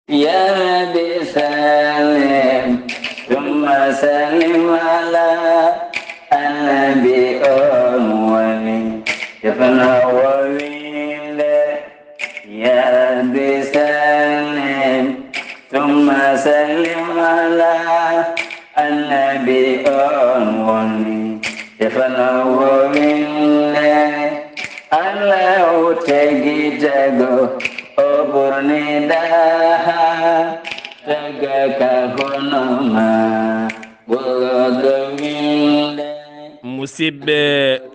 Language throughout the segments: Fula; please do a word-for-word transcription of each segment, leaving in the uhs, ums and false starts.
يا رب سلم ثم سلم على النبي أمومي. يفنى وويل. يا رب سلم ثم سلم على النبي أمومي. يفنى وويل. Alla o tagi tago, o ɓurni daha, taga ka hono ma, ɓurɗo winde. Musidɓe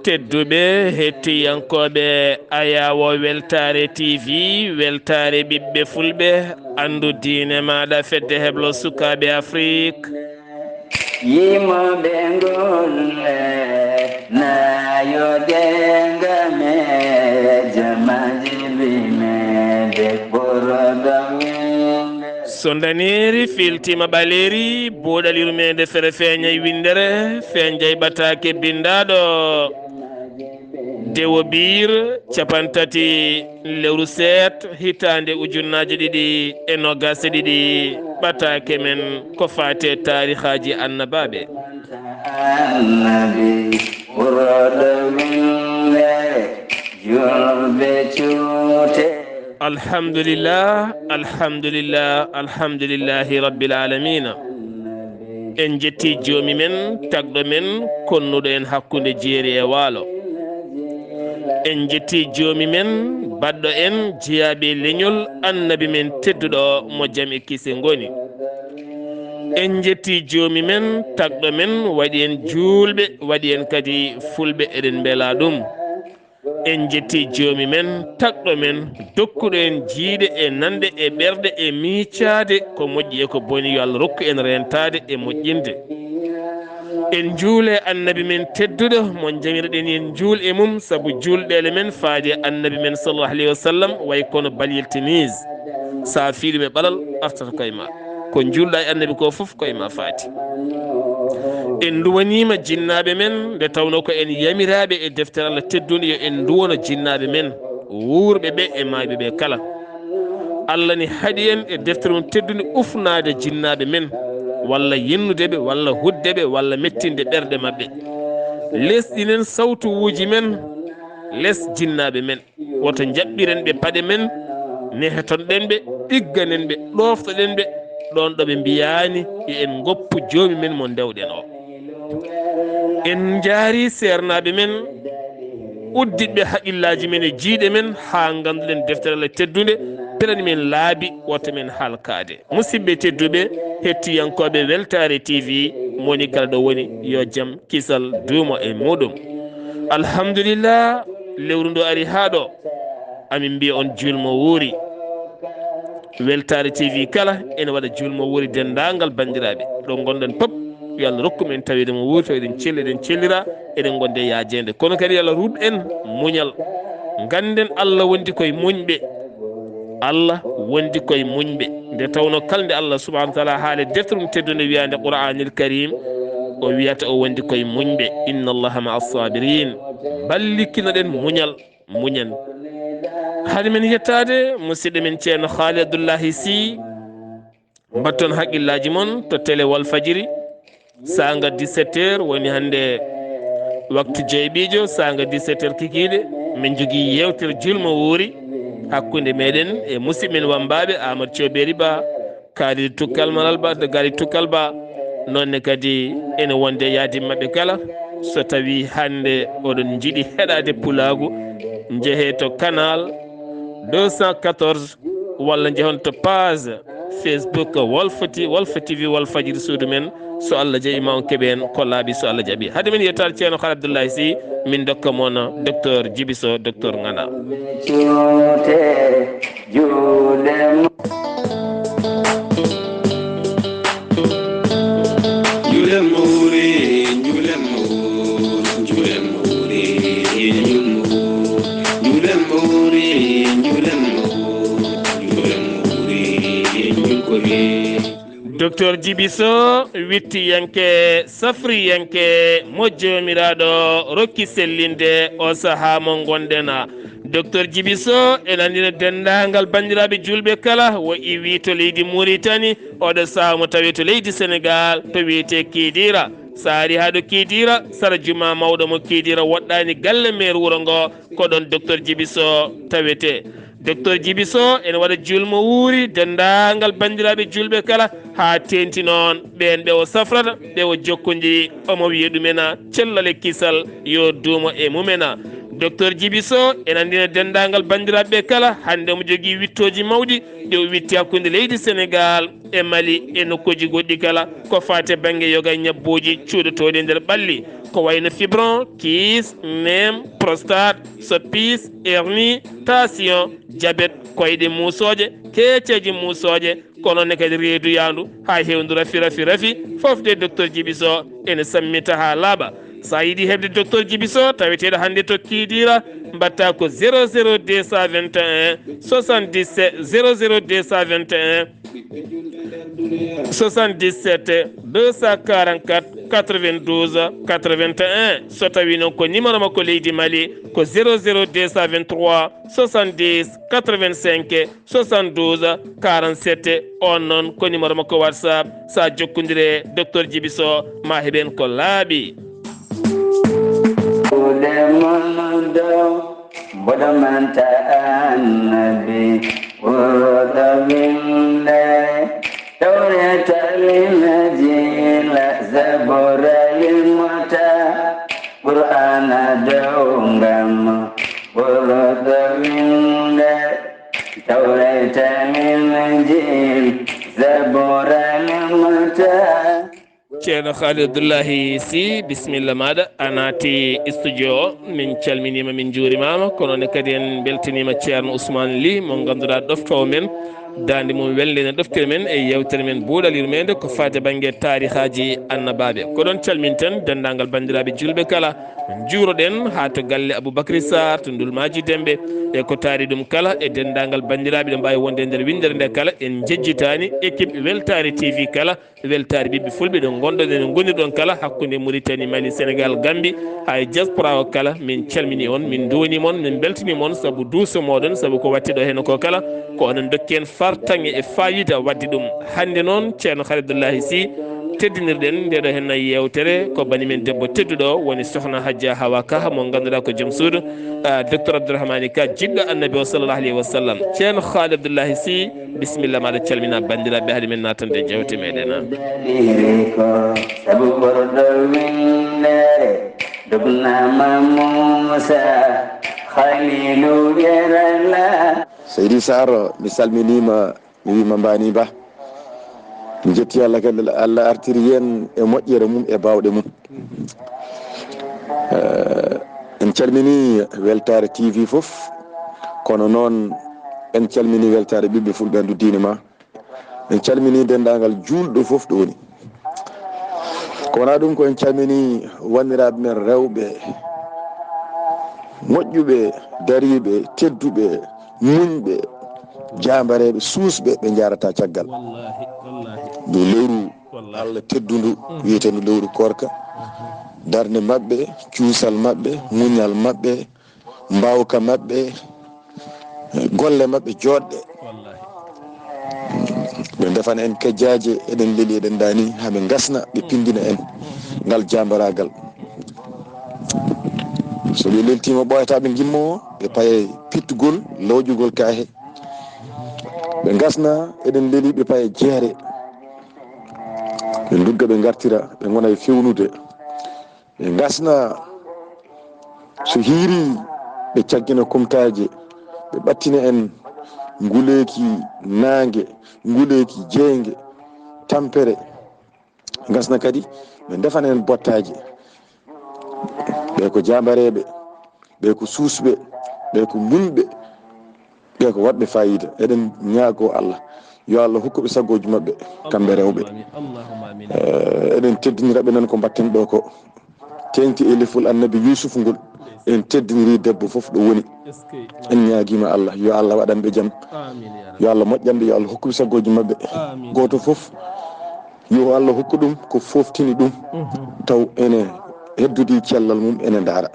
tedduɓe, hettiyankooɓe Ayawo Weltaare T V, Weltaare ɓiɓɓe Fulɓe, anndu diine maaɗa, fedde heblo sukaaɓe Afrik. Yimoɓe golle, nayo dengame, jamaji bimede, ɓurɗo winde. So ndaneeri filtima ɓaleeri, boɗal yurmeende fere feeñay winndere, feeñjay ɓataake binndaaɗo. Dewo Biir, capantati lewru seet, hitaande ujunnaaje ɗiɗi e noogaas e ɗiɗi, ɓataake men ko faati e taarihaaji annabaaɓe. Annabi ɓurɗo winde, julɓe cuute. Alhamdulillah, alhamdulillah, alhamdulillahi rabbil alamina. En njetti joomi men, tagɗo men, konnuɗo en hakkunde jeeri e waalo. En njetti joomi men, baɗɗo en jeyaaɓe leñol annabi men tedduɗo mo jam e kise ngoni. En njetti joomi men, tagɗo men, waɗi en juulɓe, waɗi en kadi fulɓe, eɗen mbela ɗum. En njetti joomi men, tagɗo men, dokkuɗo en jiiɗe e nanɗe e ɓerɗe e miicaade ko moƴƴi e ko boni. Yo Allah rokku en reentaade e moƴƴinde. En njuule annabi men tedduɗo mo jamirɗen en njuul e mum, sabu juulɓeele men faade e annabi men sallallahu alayhi wa sallam way kono balyel tennis. Sa fiiɗum e ɓalal, artata koye ma. Ko njuulɗa e annabi ko fof koye ma faati. En nduwaniima jinnaaɓe men, nde tawnoo ko en yamiraaɓe e deftere Allah teddunde yo en nduwano jinnaaɓe men, wuurɓe ɓe e maayɓe ɓe kala. Allah ne haɗi en e deftere mum teddunde ufnaade jinnaaɓe men, walla yennude ɓe, walla hudde ɓe, walla mettinde ɓerɗe maɓɓe. Lesɗinen sawtuwuuji men les jinnaaɓe men. Woto njaɓɓiren ɓe paɗe men, nehetonɗen ɓe, ɗigganen ɓe, ɗooftoɗen ɓe ɗoon ɗo ɓe mbiyaani yo en ngoppu joomi men mo ndewɗen o. En njaari seernaaɓe men, udditɓe haqqillaaji men e jiiɗe men, haa ngannduɗen deftere Allah teddunde pelani men laabi, woto men halkaade. Musidɓe tedduɓe, hettiyankooɓe Weltaare T V, moni kala ɗo woni, yo jam kisal duumo e muɗum. Alhamdulillah, lewru ndu ari haa ɗo, amin mbiya on juulmo wuuri. Weltaare T V kala ene waɗa juulmo wuuri denndaangal banndiraaɓe. Ɗo ngonɗen pop, yo Allah rokku men taweede mo wuuri, taw eɗen celli, eɗen cellira, eɗen ngonde yaajeende. Kono kadi yo Allah ruɗ en muñal. Ngannden Allah wondi koye muñɓe. Allah wondi koye muñɓe. Nde tawnoo kala nde Allah subhanahu wa taala haali deftere mum teddunde wiyaande Qur'aanil Karim, o wiyata o wondi koye muñɓe. Inna Allaha ma'a sabirin. Ballikinoɗen muñal, muñen. Hade men yettaade, musidɗo men Ceerno Haali Abdullahi Sy, mbatton haqqillaaji mon to télé Walfadjiri, saanga dix-sept heures, woni hannde waktu jeeɓiijo, saanga dix-sept heures kikiiɗe, min njogii yeewtere juulmo wuuri hakkunde meɗen e musidɓe men wammbaaɓe Amadou Thioubéry Ba, Khalidou Tukkal Malal Ba, de Gali Tukkal Ba, noon ne kadi ene wonde yaadi maɓɓe kala. So tawii hannde oɗon njiɗi heɗaade pulaagu, njehee to canal deux cent quatorze walla njehon to page Facebook Walf T-, Walf T V Walfadjiri suudu men. So Allah jaɓi ma on keɓe en ko laaɓi so Allah jaɓi. Hade men yettaade Ceerno Haali Abdullahi Sy, min dokka mon Docteur Djiby Sow, Docteur Ngana. Juuɗe mum. Njule mawri, njule mawri, njule mawri, njule mawri, njule mawri, njule mawri, njule mawri, njul ko wi. Docteur Djiby Sow, wittiyanke, safriyanke, mo Joomiraaɗo rokki sellinde o sahaa mo ngonɗen. Docteur Djiby Sow ene anndina denndaangal banndiraaɓe juulɓe kala, wayi to leydi Mauritanie, oɗo sahaa mo tawi to leydi Sénégal, to wiyetee Kidira. So a arii haa ɗo Kidira, sara jumaa mawɗo mo Kidira woɗɗaani galle meer wuro ngo, ko ɗoon Docteur Djiby Sow tawetee. Docteur Djiby Sow ene waɗa juulmo wuuri denndaangal banndiraaɓe juulɓe kala, haa teeŋti noon ɓeen ɓe o safrata, ɓe o jokkondiri, omo wiya ɗumen cellal e kisal yo duumo e mumen. Docteur Djiby Sow ene anndina denndaangal banndiraaɓe kala, hannde omo jogii wiɗtooji mawɗi ɗi o wiɗti hakkunde leydi Sénégal e Mali e nokkuuji goɗɗi kala, ko faati e bannge yoga e ñabbuuji cuuɗotooɗi e nder ɓalli, ko wayi no fibron, kyste, neem, prostate, soppis, hernie, tension, diabète, koyɗe muusooje, keeceeje muusooje, kono ne kadi reedu yaandu haa heewndu rafi, rafi, rafi, fof de Docteur Djiby Sow ene sammita haa laaɓa. So a yiɗi heɓde Docteur Djiby Sow, taweteeɗo hannde to Kidira, mbaɗtaa ko zéro zéro deux cent vingt et un soixante-dix-sept zéro zéro deux cent vingt et un, soixante-dix-sept deux cent quarante-quatre quatre-vingt-douze quatre-vingt-un. So tawii noon ko numéro makko leydi Mali, ko zéro zéro deux cent vingt-trois soixante-dix quatre-vingt-cinq soixante-douze quarante-sept. On noon ko numéro makko WhatsApp. So a jokkondire Docteur Djiby Sow, ma heɓen ko laaɓi. Kuuɗe mon dow mboɗo manta annabi, ɓurɗo winde Tawreeta, Linjiila, Zabuura, limota Qur'aana dow ngam ɓurɗo winde Tawreeta, Linjiila, Zabuura, limota. Ceerno Khalid Abdullahi Sy, bisimilla maaɗa, a naati studio o. Min calminiima, min njuurimaama, kono ne kadi en mbeltaniima Ceerno Ousmane Ly, mo ngannduɗaa ɗoftoowo men, daande mum welnde ene ɗoftira men e yeewtere men buuɗal yurmeende ko faati e bannge taarihaaji annabaaɓe. Ko ɗoon calminten denndaangal banndiraaɓe juulɓe kala, njuuroɗen haa to galle Aboubacry Sarr to Ndulmaaji Demmbe, e ko taari ɗum kala, e denndaangal banndiraaɓe ɗo mbaawi wonde e nder winndere nde kala, en njejjitaani équipe Weltaare T V kala, Weltaare ɓiɓɓe fulɓe ɗo ngonɗon e no ngonirɗon kala, hakkunde Mauritanie, Mali, Sénégal, Gambie, haa e diaspora o kala, min calminii on, min nduwaniima on, min mbeltaniima on sabu duuso mooɗon, sabu ko waɗte ɗo heen ko kala, ko onon ndokki en fartaŋŋe e faayiida waɗde ɗum. Hannde noon, Ceerno Khalid Abdullahi Sy, teddinirɗen nde ɗo heen yeewtere ko bani men debbo tedduɗo, woni Sohna Hajja Hawa Ka, mo ngannduɗaa ko joom suudu, ah, Docteur Abdourahmane Ka, jiɗɗo Annabi o sallallahu alayhi wa sallam. Ceerno Khalid Abdullahi Sy, bisimilla maaɗa, calmina banndiraaɓe, haade men naatande e jeewte meɗen. Dalili ko sabu ɓurɗo winndere, dognaama Muusa Khalilu Yerala. Seydi Sarr, mi salminiima, mi wiima mbaani ba. Mi jetti Allah kadi, Allah artiri en e moƴƴere mum e baawɗe mum. Eh, en calmini Weltaare T V fof, kono noon en calmini Weltaare Ɓiɓɓe Fulɓe Anndu Diine Ma. En calmini denndaangal juulɗo fof ɗo woni. Ko wonaa ɗum, ko en calmini wanndiraaɓe men rewɓe moƴƴuɓe, dariiɓe, tedduɓe, muñɓe, jaambareeɓe, suusɓe, ɓe njaarataa caggal. Wallahi, wallahi. Ndu lewru Wallahi. Allah teddundu, Mhm. wiyeteendu lewru koorka. Mhm. Darnde maɓɓe, cuusal maɓɓe, muñal maɓɓe, mbaawka maɓɓe, golle maɓɓe jooɗɗe. Wallahi. Ɓe ndefana en kejjaaje, eɗen leli, eɗen ndaani, haa ɓe ngasna, ɓe pinndina en ngal jaambaraagal. So ɓe leltiima ɓooyataa ɓe ngimmoo, ɓe paye pittugol, lawƴugol kaahe. Ɓe ngasna, eɗen leli, ɓe paye jeere. Ɓe ndugga, ɓe ngartira, ɓe ngona e fewnude. Ɓe ngasna, so hiirii, ɓe caggina kumtaaje, ɓe ɓattina en nguleeki naange, nguleeki jeynge, tampere. Ɓe ngasna kadi, ɓe ndefana en bottaaje. Ɓe ko jaambareeɓe, ɓe ko suusɓe, ɓe ko muñɓe, ɓe ko waɗɓe faayiida. Eɗen ñaagoo Allah, yo Allah hokku ɓe saggooji maɓɓe, kamɓe rewɓe. Allahumma amin, Allahumma amin. Eh, eɗen teddinira ɓe noon ko mbaɗten ɗo ko. Teeŋti e lefol Annabi Yuusuf ngol, en teddiniri debbo fof ɗo woni. Eskey. En ñaagiima Allah, yo Allah waɗan ɓe jam. Amin, ya Rabbi. Yo Allah moƴƴan ɓe, yo Allah hokku ɓe saggooji maɓɓe. Amin. Gooto fof, yo Allah hokku ɗum ko foftini ɗum. Mhm. Taw ene heddodii cellal mum, ene ndaara.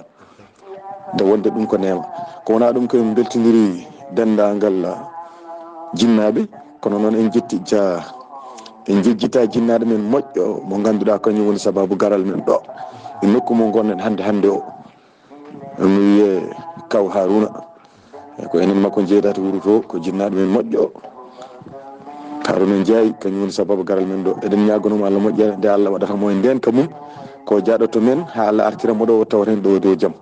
Nde wonde ɗum ko neema. Ko wonaa ɗum ko en mbeltindiri denndaangal jinnaaɓe, kono noon en jetti ja, en jejjita jinnaaɗo men moƴƴo mo ngannduɗaa kañum woni sababu garal men ɗo e nokku mo ngonɗen hannde hannde o. Mi wiyee Kaw Haruna. E ko enen makko njeydata wuro to, ko jinnaaɗo men moƴƴo. Haruna Njaay, kañum woni sababu garal men ɗo. Eɗen ñaaganoo mo Allah moƴƴere, nde Allah waɗata mo e ndeenka mum. Ko jaaɗoto men, haa Allah artira mo ɗo, o tawata en ɗo, ɗo jam.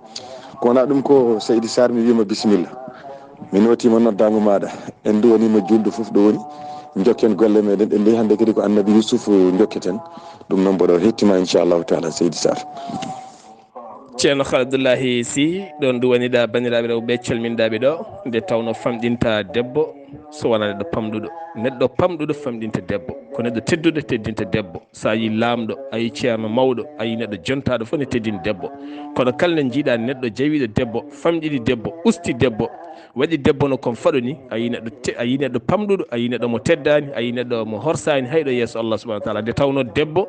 Ko wonaa ɗum ko, Seydi Sarr, mi wiima bisimilla. Mi nootiima noddaango maaɗa. En nduwaniima juulɗo fof ɗo woni. Njokken golle meɗen. Ɗen de hannde kadi ko Annabi Yusuf njokketen. Ɗum noon mboɗo hettima, inchallahu taala, Seydi Sarr. Ceerno Khalil Abdullahi Sy, ɗon nduwaniɗa banndiraaɓe rewɓe, calminɗa ɓe ɗo, nde tawno famɗinta debbo, so wonaa neɗɗo pamɗuɗo. Neɗɗo pamɗuɗo famɗinta debbo, ko neɗɗo tedduɗo teddinta debbo. So a yii laamɗo, a yii ceerno mawɗo, a yii neɗɗo jontaaɗo fof ne teddini debbo. Kono kala nde njiiɗa neɗɗo jawiiɗo debbo, famɗini debbo, usti debbo, waɗi debbo no kon faɗo ni, a yii neɗɗo te-, a yii neɗɗo pamɗuɗo, a yii neɗɗo mo teddaani, a yii neɗɗo mo horsaani hay ɗo yeeso Allah subhanahu wa taala. Nde tawno debbo,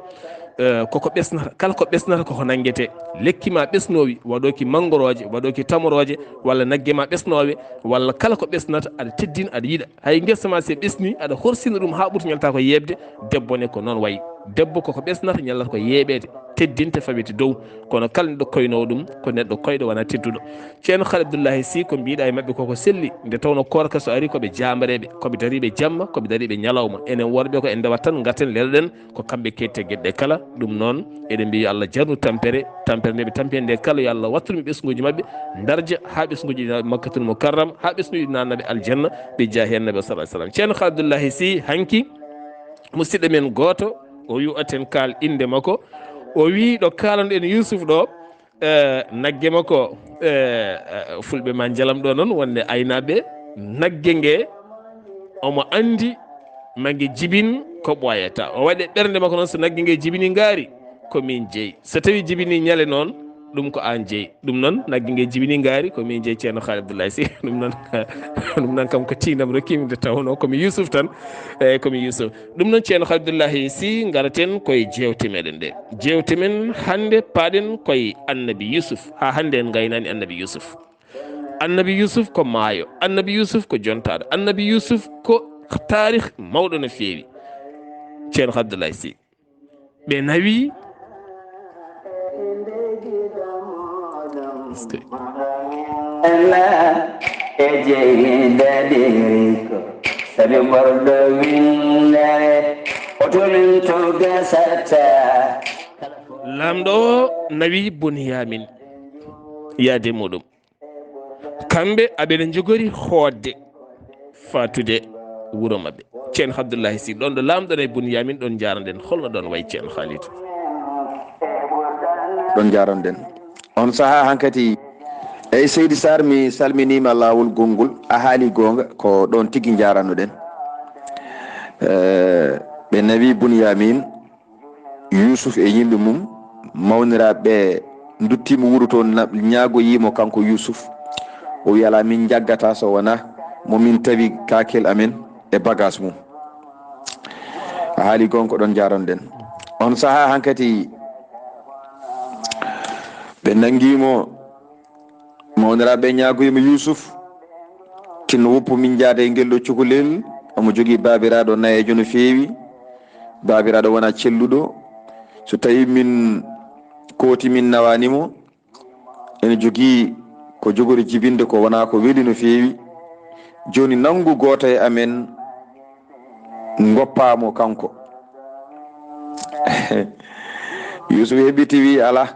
eh, koko ɓesnata, kala ko ɓesnata koko nanngete. Lekki ma ɓesnoowi, waɗooki manngorooje, waɗooki tamorooje, walla nagge ma ɓesnoowe, walla kala ko ɓesnata, aɗa teddina, aɗa yiɗa. Hay ngesa ma se ɓesni, aɗa horsina ɗum haa ɓurta, ñalata ko yeeɓde. Debbo ne ko noon wayi. Debbo koko ɓesnata, ñallata ko yeeɓeede, teddinte, fawete dow. Kono kala neɗɗo koynoowo ɗum, ko neɗɗo koyɗo, wonaa tedduɗo. Ceerno Khalil Abdullahi Sy, ko mbiɗa e maɓɓe koko selli, nde tawno koorka so ari, ko ɓe jaambareeɓe, ko ɓe dariiɓe jamma, ko ɓe dariiɓe ñalawma. Enen worɓe ko en ndewat tan, ngarten leloɗen, ko kamɓe ketti e geɗe ɗe kala. Ɗum noon, eɗen mbiya yo Allah jarnu tampere, tampere nde ɓe tampi nde kala, yo Allah wattu ɗum e ɓesnguuji maɓɓe, darja haa ɓesnguuji Makkatul Mukarram, haa ɓesnguuji naatnaɓe aljanna, ɓe jaahi Annabi sallallahu alaihi wasallam. Ceerno Khalil Abdullahi Sy, hanki, musidɗo men gooto, o wi'aten kaal innde makko, o wi'i ɗo kaalanɗen Yusuf ɗo, eh, nagge makko, eh, eh, fulɓe ma njalam ɗo noon, wonde aynaaɓe, nagge nge omo anndi ma nge jibin ko ɓooyata. O waɗi e ɓernde makko noon, so nagge nge jibini ngaari, ko min jeyi. So tawi jibini ñale noon, ɗum ko aan jeyi. Ɗum noon, nagge nge jibini ngaari, ko min jeyi, Ceerno Khalil Abdullahi Sy. Ɗum noon, ɗum noon kam ko tiindam rokkimi, nde tawnoo ko mi Yusuf tan. Eeyi, ko mi Yusuf. Ɗum noon, Ceerno Khalil Abdullahi Sy, ngaraten koye jeewte meɗen ɗe. Jeewte men hannde, paaɗen koye Annabi Yusuf. Haa hannde en ngaynaani Annabi Yusuf. Annabi Yusuf ko maayo. Annabi Yusuf ko jontaaɗo. Annabi Yusuf ko taarih mawɗo no feewi. Ceerno Abdullahi Sy. Ɓe nawi. Eskey. E jeyi dadiri ko sabi ɓorɗo winndere, o tomin to gasata. Laamɗo o nawi Bunyamin yaade muɗum. Kamɓe aɓe no njogori hoodde fatude wuro maɓɓe. Ceerno Abdullahi Sy, ɗon ɗo laamɗo nawi Bunyamin, ɗon njaranɗen. Holno ɗon wayi, Ceerno Khalid? Ɗon njaranɗen. On sahaa hankati, eyi, Seydi Sarr, mi salminiima laawol gonngol. A haali goonga, ko ɗon tigi njarannoɗen. Eh, ɓe nawi Bunyamin, Yusuf e yimɓe mum, mawniraaɓe ɓe nduttiimo wuro to, na-, ñaagoyiimo kanko Yusuf. O wi'i, "Alaa, min njaggataa so wonaa mo min tawi kaakel amen e bagaas mum." A haali goonga, ko ɗon njaranɗen. On sahaa hankati ɓe nanngiimo. Mawniraaɓe ɓe ñaagoyiima Yusuf, tinno woppu min njaada e ngel ɗo cukalel. Omo jogii baabiraaɗo nayeejo no feewi. Baabiraaɗo wonaa celluɗo. So tawii min kooti, min nawaani mo, ene jogii ko jogori jibinde ko wonaa ko weli no feewi. Jooni, nanngu gooto e amen, ngoppaa mo kanko. Yusuf heɓiti, wi, "Alaa,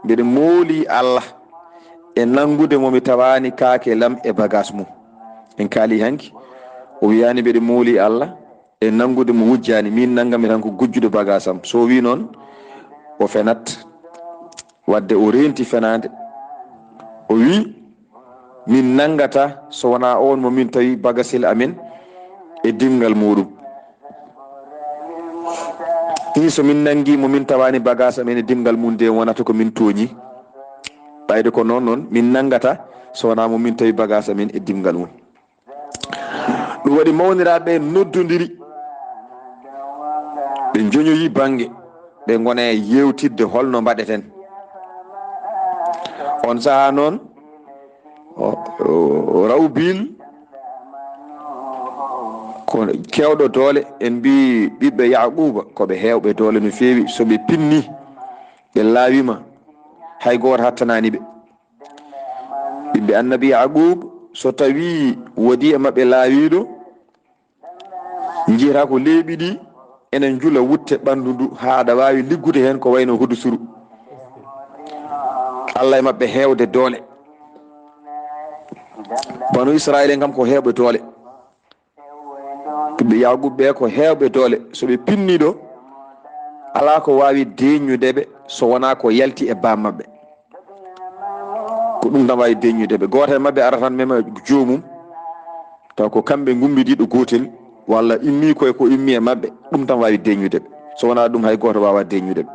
mbeɗa mooli Allah e nanngude mo mi tawaani kaake lam e bagaas mum." En kaali hanki, o wiyaani, "Mbeɗa mooli Allah e nanngude mo wujjaani, min nanngami tan ko gujjuɗo bagaas am." So o wi noon, o fenat. Wadde o reenti fenaande. O wi, "Min nanngata so wonaa oon mo min tawi bagasel amen e dimngal muuɗum. Ɗi so min nanngi mo min tawaani bagas amen e dimngal mum, de wonata ko min tooñi. Ɓayde ko noon noon, min nanngata so wonaa mo min tawi bagas amen e dimngal mum." Ɗum waɗi mawniraaɓe ɓe noddondiri. Ɓe njoñoyi bannge. Ɓe ngona e yeewtidde holno mbaɗeten. On sahaa noon, O, o, Rawbil ko keewɗo doole, en mbi ɓiɓɓe Yaquuba ko ɓe heewɓe doole no feewi. So ɓe pinni, ɓe laawima, hay gooto hattanaani ɓe. Ɓiɓɓe annabi Yaquub, so tawi woodi e maɓɓe laawiiɗo, njiyata ko leeɓi ɗi ene njula wutte ɓanndu ndu haa aɗa waawi liggude heen ko wayno hudu suru. Allah e maɓɓe heewde doole. Banu Israayiila en kam ko heewɓe doole. Ɓiɓɓe Yaquub ɓe ko heewɓe doole. So ɓe pinni ɗo, alaa ko waawi deeñude ɓe so wonaa ko yalti e baa maɓɓe. Ko ɗum tan waawi deeñude ɓe. Gooto e maɓɓe ara tan mema joomum, taw ko kamɓe ngummidiiɗo gootel, walla immii koye ko immii e maɓɓe, ɗum tan waawi deeñude ɓe. So wonaa ɗum, hay gooto waawaa deeñude ɓe.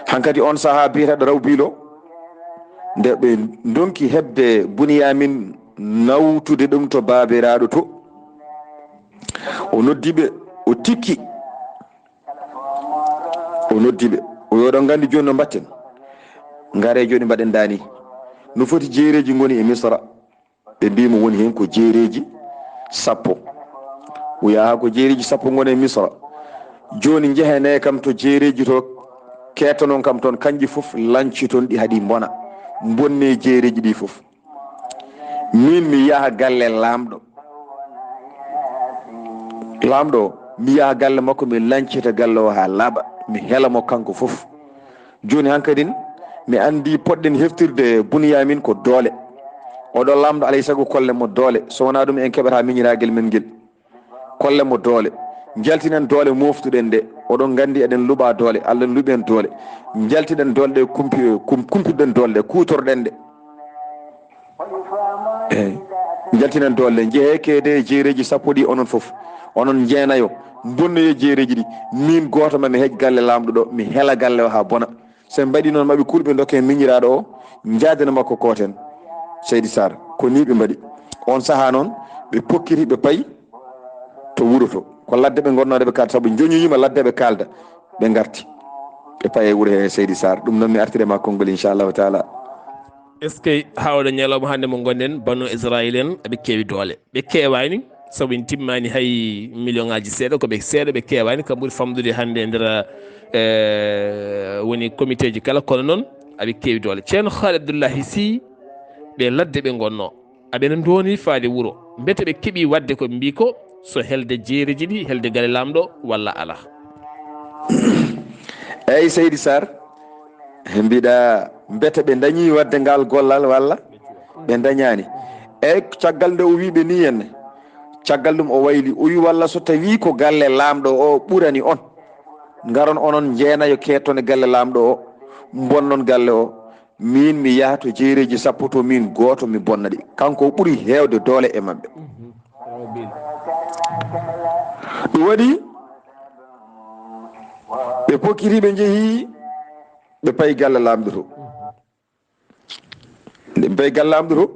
Hankadi on sahaa biyeteeɗo Rawbil o, nde ɓe ndonki heɓde Buniyaamin nawtude ɗum to baabiraaɗo to, o noddi ɓe, o tikki, o noddi ɓe, o wi oɗon nganndi jooni no mbaɗten? Ngaree jooni mbaɗen dani. No foti jeereeji ngoni e Misra? Ɓe mbi mo woni heen ko jeereeji sappo. O wi haa ko jeereeji sappo ngoni e Misra. Jooni njehenee kam to jeereeji to, keetonon kam toon, kanji fof lanci toon ɗi haɗi mbona. Mbonne jeereeji ɗi fof. Min mi yaha galle laamɗo. Laamɗo o, mi yaha galle makko, mi lancita galle o haa laaɓa, mi hela mo kanko fof. Jooni hankadin, mi anndi poɗɗen heftirde Buniyaamin ko doole. Oɗo laamɗo alay sago kolle mo doole, so wonaa ɗum en keɓataa miñiraagel men ngel. Kolle mo doole. Njaltinen doole moftuɗen ɗe. Oɗon nganndi eɗen luɓa doole, Allah luɓen doole. Njaltiɗen doole ɗe, kumpi-, kum-, kumpiɗen doole ɗe, kuutorɗen ɗe. Eeyi. Njaltinen doole ɗe. Njehee keede e jeereeji sappo ɗi onon fof. Onon njeenayo. Mbonnoye jeereeji ɗi. Min gooto ma mi heƴ galle laamɗo ɗo, mi hela galle o haa bona. So ɓe mbaɗi noon, maɓe kulɓe ndokke miñiraaɗo o, njaadena makko kooten. Seydi Sarr, ko nii ɓe mbaɗi. On sahaa noon, ɓe pokkiti, ɓe payi to wuro to. Ko ladde ɓe ngonnoo ɓe kaalda, sabu njoñoyiima ladde ɓe kaalda, ɓe ngarti. Ɓe payi e wuro he, Seydi Sarr. Ɗum noon mi artiri e ma konngol, inchallahu taala. Est-ce que haa oɗo ñalawma hannde mo ngonɗen, Banu Israil en, aɓe keewi doole? Ɓe keewaani, sabu en timmaani hay million ŋaaji seeɗa, ko ɓe seeɗa, ɓe keewaani, kam ɓuri famɗude hannde e nder, eh, woni komiteeji kala, kono noon aɓe keewi doole. Ceerno Haali Abdullahi Sih, ɓe ladde ɓe ngonnoo, aɓe no ndooni faade wuro, mbete ɓe keɓii waɗde ko ɓe mbii ko, so helde jeereeji ɗi, helde galle laamɗo, walla alaa? Eeyi, Seydi Sarr, mbiɗa, mbete ɓe ndañii waɗde ngal gollal walla ɓe ndañaani? Eeyi, caggal nde o wii ɓe nii henne, caggal ɗum o wayli, o wii, walla so tawii ko galle laamɗo o ɓurani on, ngaron onon njeenayo keetton e galle laamɗo o, mbonnon galle o, miin mi yaha to jeereeji sappo to, miin gooto mi bonna ɗi. Kanko o ɓuri heewde doole e maɓɓe. Ɗum waɗi ɓe pokkiti, ɓe njehi, ɓe payi galle laamɗo to. Nde ɓe payi galle laamɗo to,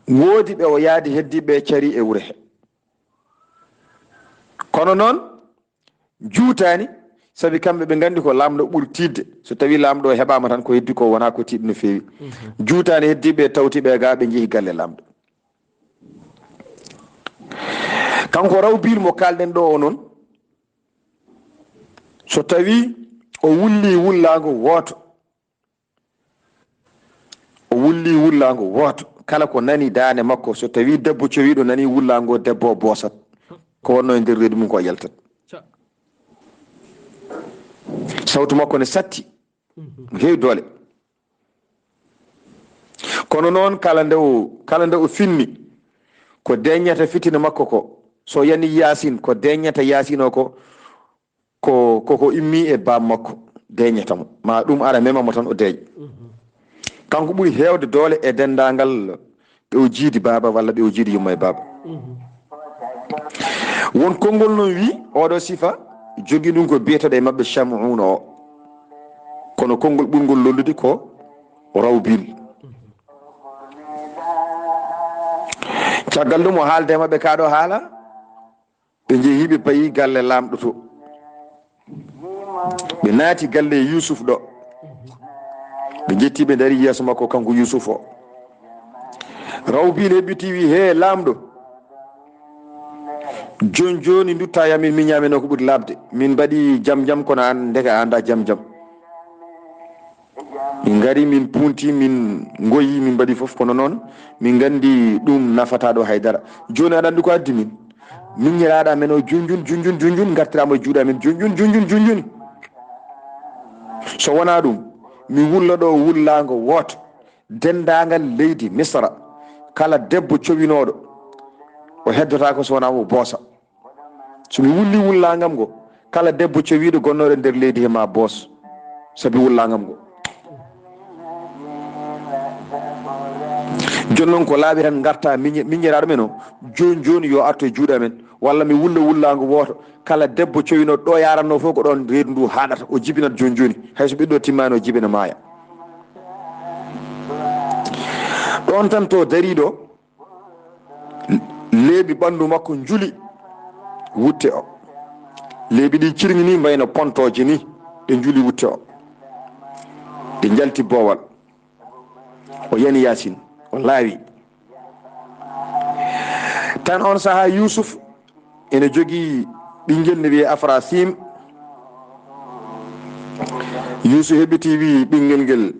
woodi ɓe o yaadi, heddi ɓe cari e wure he. Kono noon, juutaani, sabi kamɓe ɓe nganndi ko laamɗo ɓuri tiiɗde. So tawii laamɗo o heɓaama tan, ko heddi ko wonaa ko tiiɗi no feewi. Mhm. Juutaani, heddi ɓe, tawti ɓe ga, ɓe njehi galle laamɗo. Kanko Rawbil mo kaalɗen ɗo o noon, so tawii o wulli wullaango wooto, o wulli wullaango wooto, kala ko nani daande makko, so tawii debbo cowiiɗo nani wullaango, debbo o boosat. Ko wonnoo e nder reedu mum ko o yaltat. Sawtu makko ne satti, no heewi doole. Kono noon, kala nde o, kala nde o finni, ko deeñata fitina makko ko, so yani Yaasin, ko deeñata Yaasin o ko, ko, ko, ko immi e baam makko deeñata mo. Ma ɗum ara mema mo tan o deeƴa. Mhm. Kanko ɓuri heewde doole e denndaangal ɓe o jiidi baaba walla ɓe o jiidi yumma e baaba. Mhm. Won konngol noon wi, oɗo sifa jogi ɗum ko biyeteɗo e maɓɓe Shamuuna o. Kono konngol ɓurngol lollude ko Rawbil. Caggal ɗum o haalde e maɓɓe kaa ɗo haala, ɓe njehi, ɓe payi galle laamɗo to. Ɓe naati galle Yuusuf ɗo. Ɓe njetti, ɓe ndarii yeeso makko, kanko Yuusuf o. Rawbil heɓɓiti wi: "He Laamɗo, jooni jooni nduttaa e amen, miñaa men o ko ɓuri laaɓde. Min mbaɗi jam jam, kono aan ndeke a anndaa jam jam. Min ngari, min puunti, min ngoyi, min mbaɗi fof, kono noon min nganndi ɗum nafataa ɗo hay dara. Jooni aɗa anndi ko addi min? Miñiraaɗo amen o junjun, junjun, junjun, ngartiraama e juuɗe amen, junjun, junjun, junjun. So wonaa ɗum, mi wulla ɗo wullaango wooto, denndaangal leydi Misra, kala debbo cowinooɗo, o heddotaako so wonaa o boosa. So mi wulli wullaangam ngo, kala debbo cowiiɗo gonnooɗo nder leydi he ma boos, sabi wullaangam ngo." Jooni noon ko laaɓi tan ngarta miñi-, miñiraaɗo men o, jooni jooni yo arto e juuɗe amen, walla mi wulla wullaango wooto, kala debbo cowinooɗo ɗo yaranno fof ko ɗoon reedu ndu haaɗata, o jibinat jooni jooni, hay so ɓiɗɗo timmaani o jibina maaya. Ɗoon tan to dariiɗo, leeɓi ɓanndu makko njuli wutte o. Leeɓi ɗi cirŋi ni mbayno pontooje ni, ɗe njuli wutte o. Ɗe njalti boowal. O yani Yaasin, o laawi. Tan on sahaa Yuusuf ene jogii ɓinngel ne wiyee Afrasim. Yuusuf heɓɓiti wi ɓinngel ngel,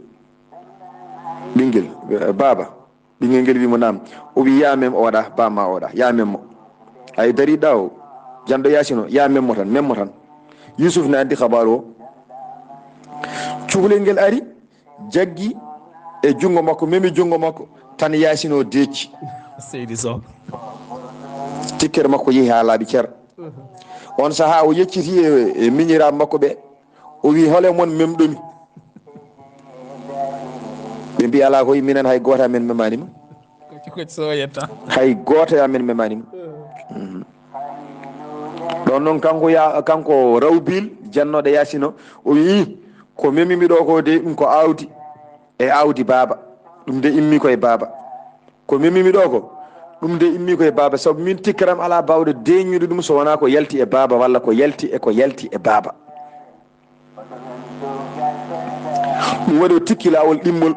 ɓinngel, eh, baaba. Ɓinngel ngel wi mo naam. O wi: "Yaa mem o waɗa, ba ma o waɗa. Yaa mem mo." Ay dariɗa o, janɗo Yaasin o, yaa mem mo tan, mem mo tan. Yuusuf ne anndi kabaaru o. Cukalel ngel ari, jaggi e junngo makko, memi junngo makko, tan Yaasin o deecci. Seydi Sow. Tikkere makko yehi haa laaɓi cer. On sahaa o yecciti e, e miñiraaɓe makko ɓe. O wi: "Hol e mon memɗo mi?" Ɓe mbi: "Alaa koy, minen hay gooto amen memaani ma." Kocci kocci so yetta. "Hay gooto e amen memaani ma." Mhm. Ɗon noon kanko ya-, kanko Rawbil, jannooɗo Yaasin o, o wi: "Ko memi mi ɗo ko de, ɗum ko aawdi e aawdi baaba. Ɗum de immi ko e baaba. Ko memi mi ɗo ko, ɗum de immi ko e baaba, sabu min tikkaram alaa baawɗo deeñude ɗum so wonaa ko yalti e baaba walla ko yalti e ko yalti e baaba." Ɗum waɗi o tikki laawol ɗimmol.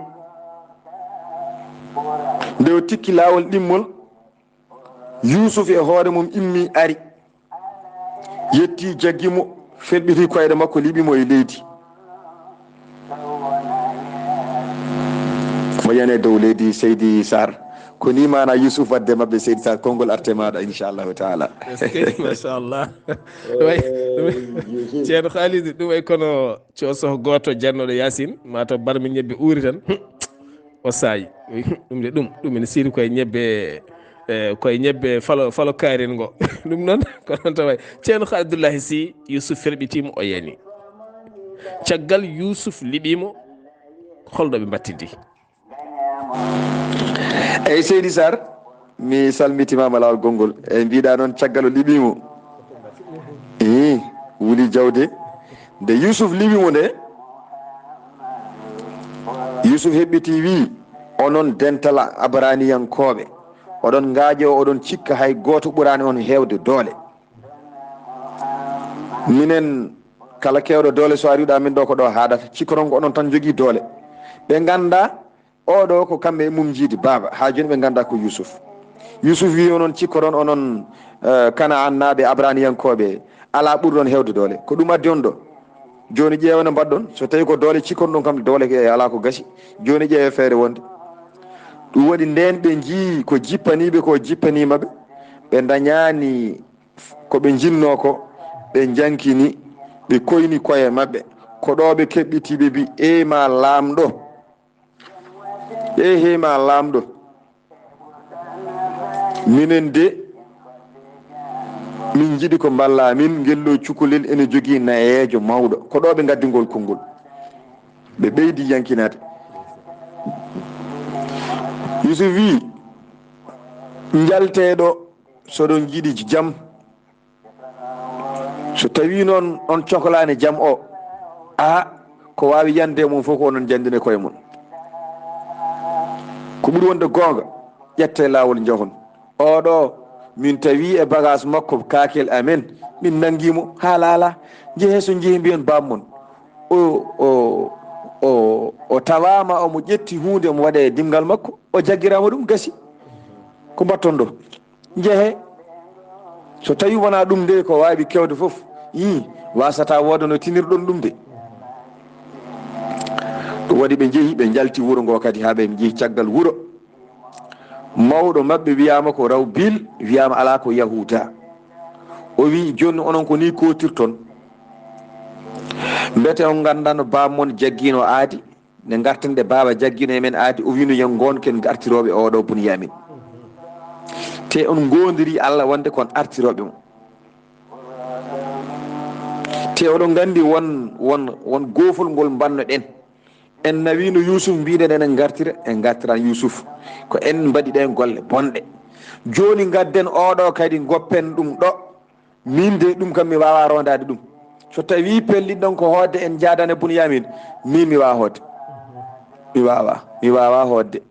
Nde o tikki laawol ɗimmol, Yuusuf e hoore mum immi ari, yetti, jaggi mo, felɓiti koyɗe makko, liɓi mo e leydi. Mo yani e dow leydi, Seydi Sarr. Ko ni maana Yuusuf wadde maɓɓe, Seydi Sarr, konngol arte maaɗa, inchallahu taala. Eskey, machallah. Way, Ceerno Khalid, ɗum ay kono cooso gooto jannooɗo Yaasin, maa to barmi ñebbe uuri tan. O saayi. Ɗum de ɗum, ɗum ene siiri koye ñebbe, eh, koye ñebbe falo, falo kaarin ngo. Ɗum noon, ko noon taway. Ceerno Khalid Abdullahi Sy, Yuusuf ferɓitiima, o yani. Caggal Yuusuf liɓiimo, holɗo ɓe mbattidi? Eyi, Seydi Sarr, mi salmitimaama laawol gonngol. Eyi, mbiɗa noon caggal o liɓiimo. Ii, wuli jawde. Nde Yuusuf liɓi mo nde, Yuusuf heɓɓiti wi: "Onon dental Abraniyankooɓe, oɗon ngaaƴoo, oɗon cikka hay gooto ɓuraani on heewde doole. Minen, kala keewɗo doole, so ari ɗo amin ɗo, ko ɗo haaɗata. Cikkoton ko onon tan njogii doole." Ɓe ngannda oɗo ko kamɓe e mum njiidi baaba. Haa jooni ɓe ngannda ko Yuusuf. Yuusuf wi: "Onon cikkoton, onon, eh, Kanaannaaɓe, Abraniyankooɓe, alaa ɓurɗon heewde doole. Ko ɗum addi on ɗo. Jooni ƴeewa no mbaɗɗon. So tawi ko doole cikkoton ɗum kam, doole ke alaa ko gasi. Jooni ƴeewa feere wonde." Ɗum waɗi ndeen ɓe njii ko jippaniiɓe ko jippaniima ɓe. Ɓe ndañaani ko ɓe njinnoo ko, ɓe njankini, ɓe koyni koye maɓɓe. Ko ɗo ɓe keɓɓiti, ɓe mbi: "Ee ma laamɗo, ee he ma laamɗo, minen de, min njiɗi ko mballaa min, ngel ɗo cukalel ene jogii nayeejo mawɗo." Ko ɗo ɓe ngaddi ngol konngol. Ɓe ɓeydi yankinaade. Yuusuf wii: "Njaltee ɗo, so ɗon njiɗi jam. So tawii noon on coklaani jam o, a, ko waawi yande e mum fof ko onon njandine koye mon. Ko ɓuri wonde goonga, ƴettee laawol njahon. Oɗo, min tawi e bagaas makko kaakel amen, min nanngi mo haa laalaa. Njehee, so njehii mbiyen baaba mon o, o, o, o tawaama omo ƴetti huunde omo waɗa e dimngal makko, o jaggiraama ɗum, gasi." Ko mbatton ɗo? Njehe. So tawi wonaa ɗum de, ko waawi kewde fof, ii, waasata wooda no tinirɗon ɗum de. Ɗum waɗi ɓe njehi, ɓe njalti wuro ngo kadi, haa ɓe njehi caggal wuro. Mawɗo maɓɓe wiyaama ko Rawbil, wiyaama alaa ko Yahuuda. O wi, "Jooni onon ko nii kootirton? Mbete on nganndaa no baam mon jaggiino aadi? Nde ngarten ɗe baaba jaggiino e men aadi, o wiino yo ngonken artirooɓe oɗo Bunyamin. Te on ngoondirii Allah wonde kon artirooɓe mo. Te oɗon nganndi won, won, won goofol ngol mbannoɗen. En nawiino Yuusuf, mbiɗen enen ngartira, en ngartiran Yuusuf. Ko en mbaɗi ɗen golle bonɗe. Jooni ngadden oɗo kadi ngoppen ɗum ɗo." Min de, ɗum kam mi waawaa roondaade ɗum. So tawii pelliɗon ko hoodde en njaadana Bunyamin, min mi waawaa hoodde. Mi waawaa, mi waawaa hoodde.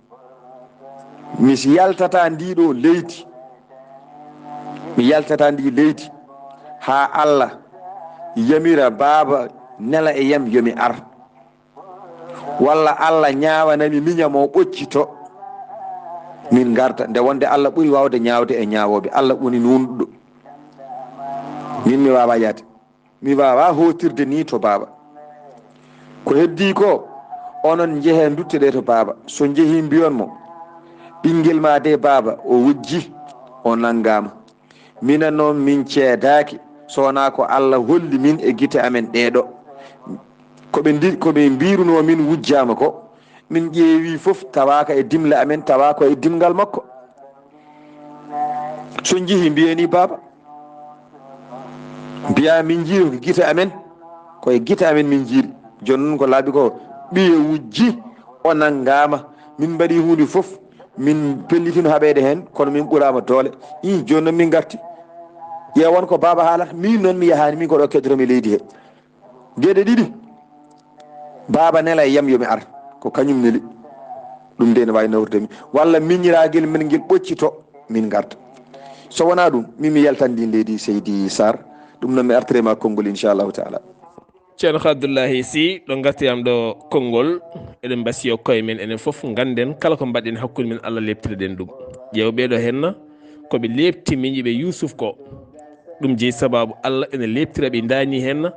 Mi yaltataa ndii ɗoo leydi. Mi yaltataa ndii leydi haa Allah yamira baaba nela e yam yo mi ar. Walla Allah ñaawana mi, miña mo ɓoccito, min ngarta. Nde wonde Allah ɓuri waawde ñaawde e ñaawooɓe. Allah woni nuunɗuɗo. Min mi waawaa yaade. Mi waawaa hootirde nii to baaba. Ko heddii ko, onon njehee nduttoɗee to baaba. So njehii mbiyon mo, "Ɓinngel maa de baaba, o wujji, o nanngaama." Minen noon min ceedaaki, so wonaa ko Allah holli min e gite amen ɗee ɗo. Ko ɓe ndi-, ko ɓe mbiirunoo min wujjaama ko, min ƴeewi fof tawaaka e dimle amen, tawaaka e dimngal makko. So njihii mbiyeni baaba. Mbiyaa min njii ko gite amen, ko e gite amen min njiiri. Jooni noon ko laaɓi ko ɓiye wujji, o nanngaama. Min mbaɗi huunde fof, min pellitino haɓeede heen, kono min ɓuraama doole. Ii, jooni noon min ngarti. Ƴeewon ko baaba haalata, min noon mi yahaani, min ko ɗo keddoro-mi leydi he. Geɗe ɗiɗi, baaba nela e yam yo mi ar, ko kañum neli. Ɗum de ne waawi nawrude mi. Walla miñiraagel men ngel ɓoccito, min ngarta. So wonaa ɗum, min mi yaltan ndi leydi Seydi Sarr, ɗum noon mi artire ma konngol inchallahu taala. Ceerno Abdullahi Sy, ɗo ngarti am ɗo konngol, eɗen mbasiyo koye men enen fof ngannden kala ko mbaɗɗen hakkunde men Allah leeptiriɗen ɗum. Ƴeew ɓeeɗo henna, ko ɓe leepti miñiiɓe Yuusuf ko. Ɗum jeyi sabaabu Allah ene leeptira ɓe ndaani henna,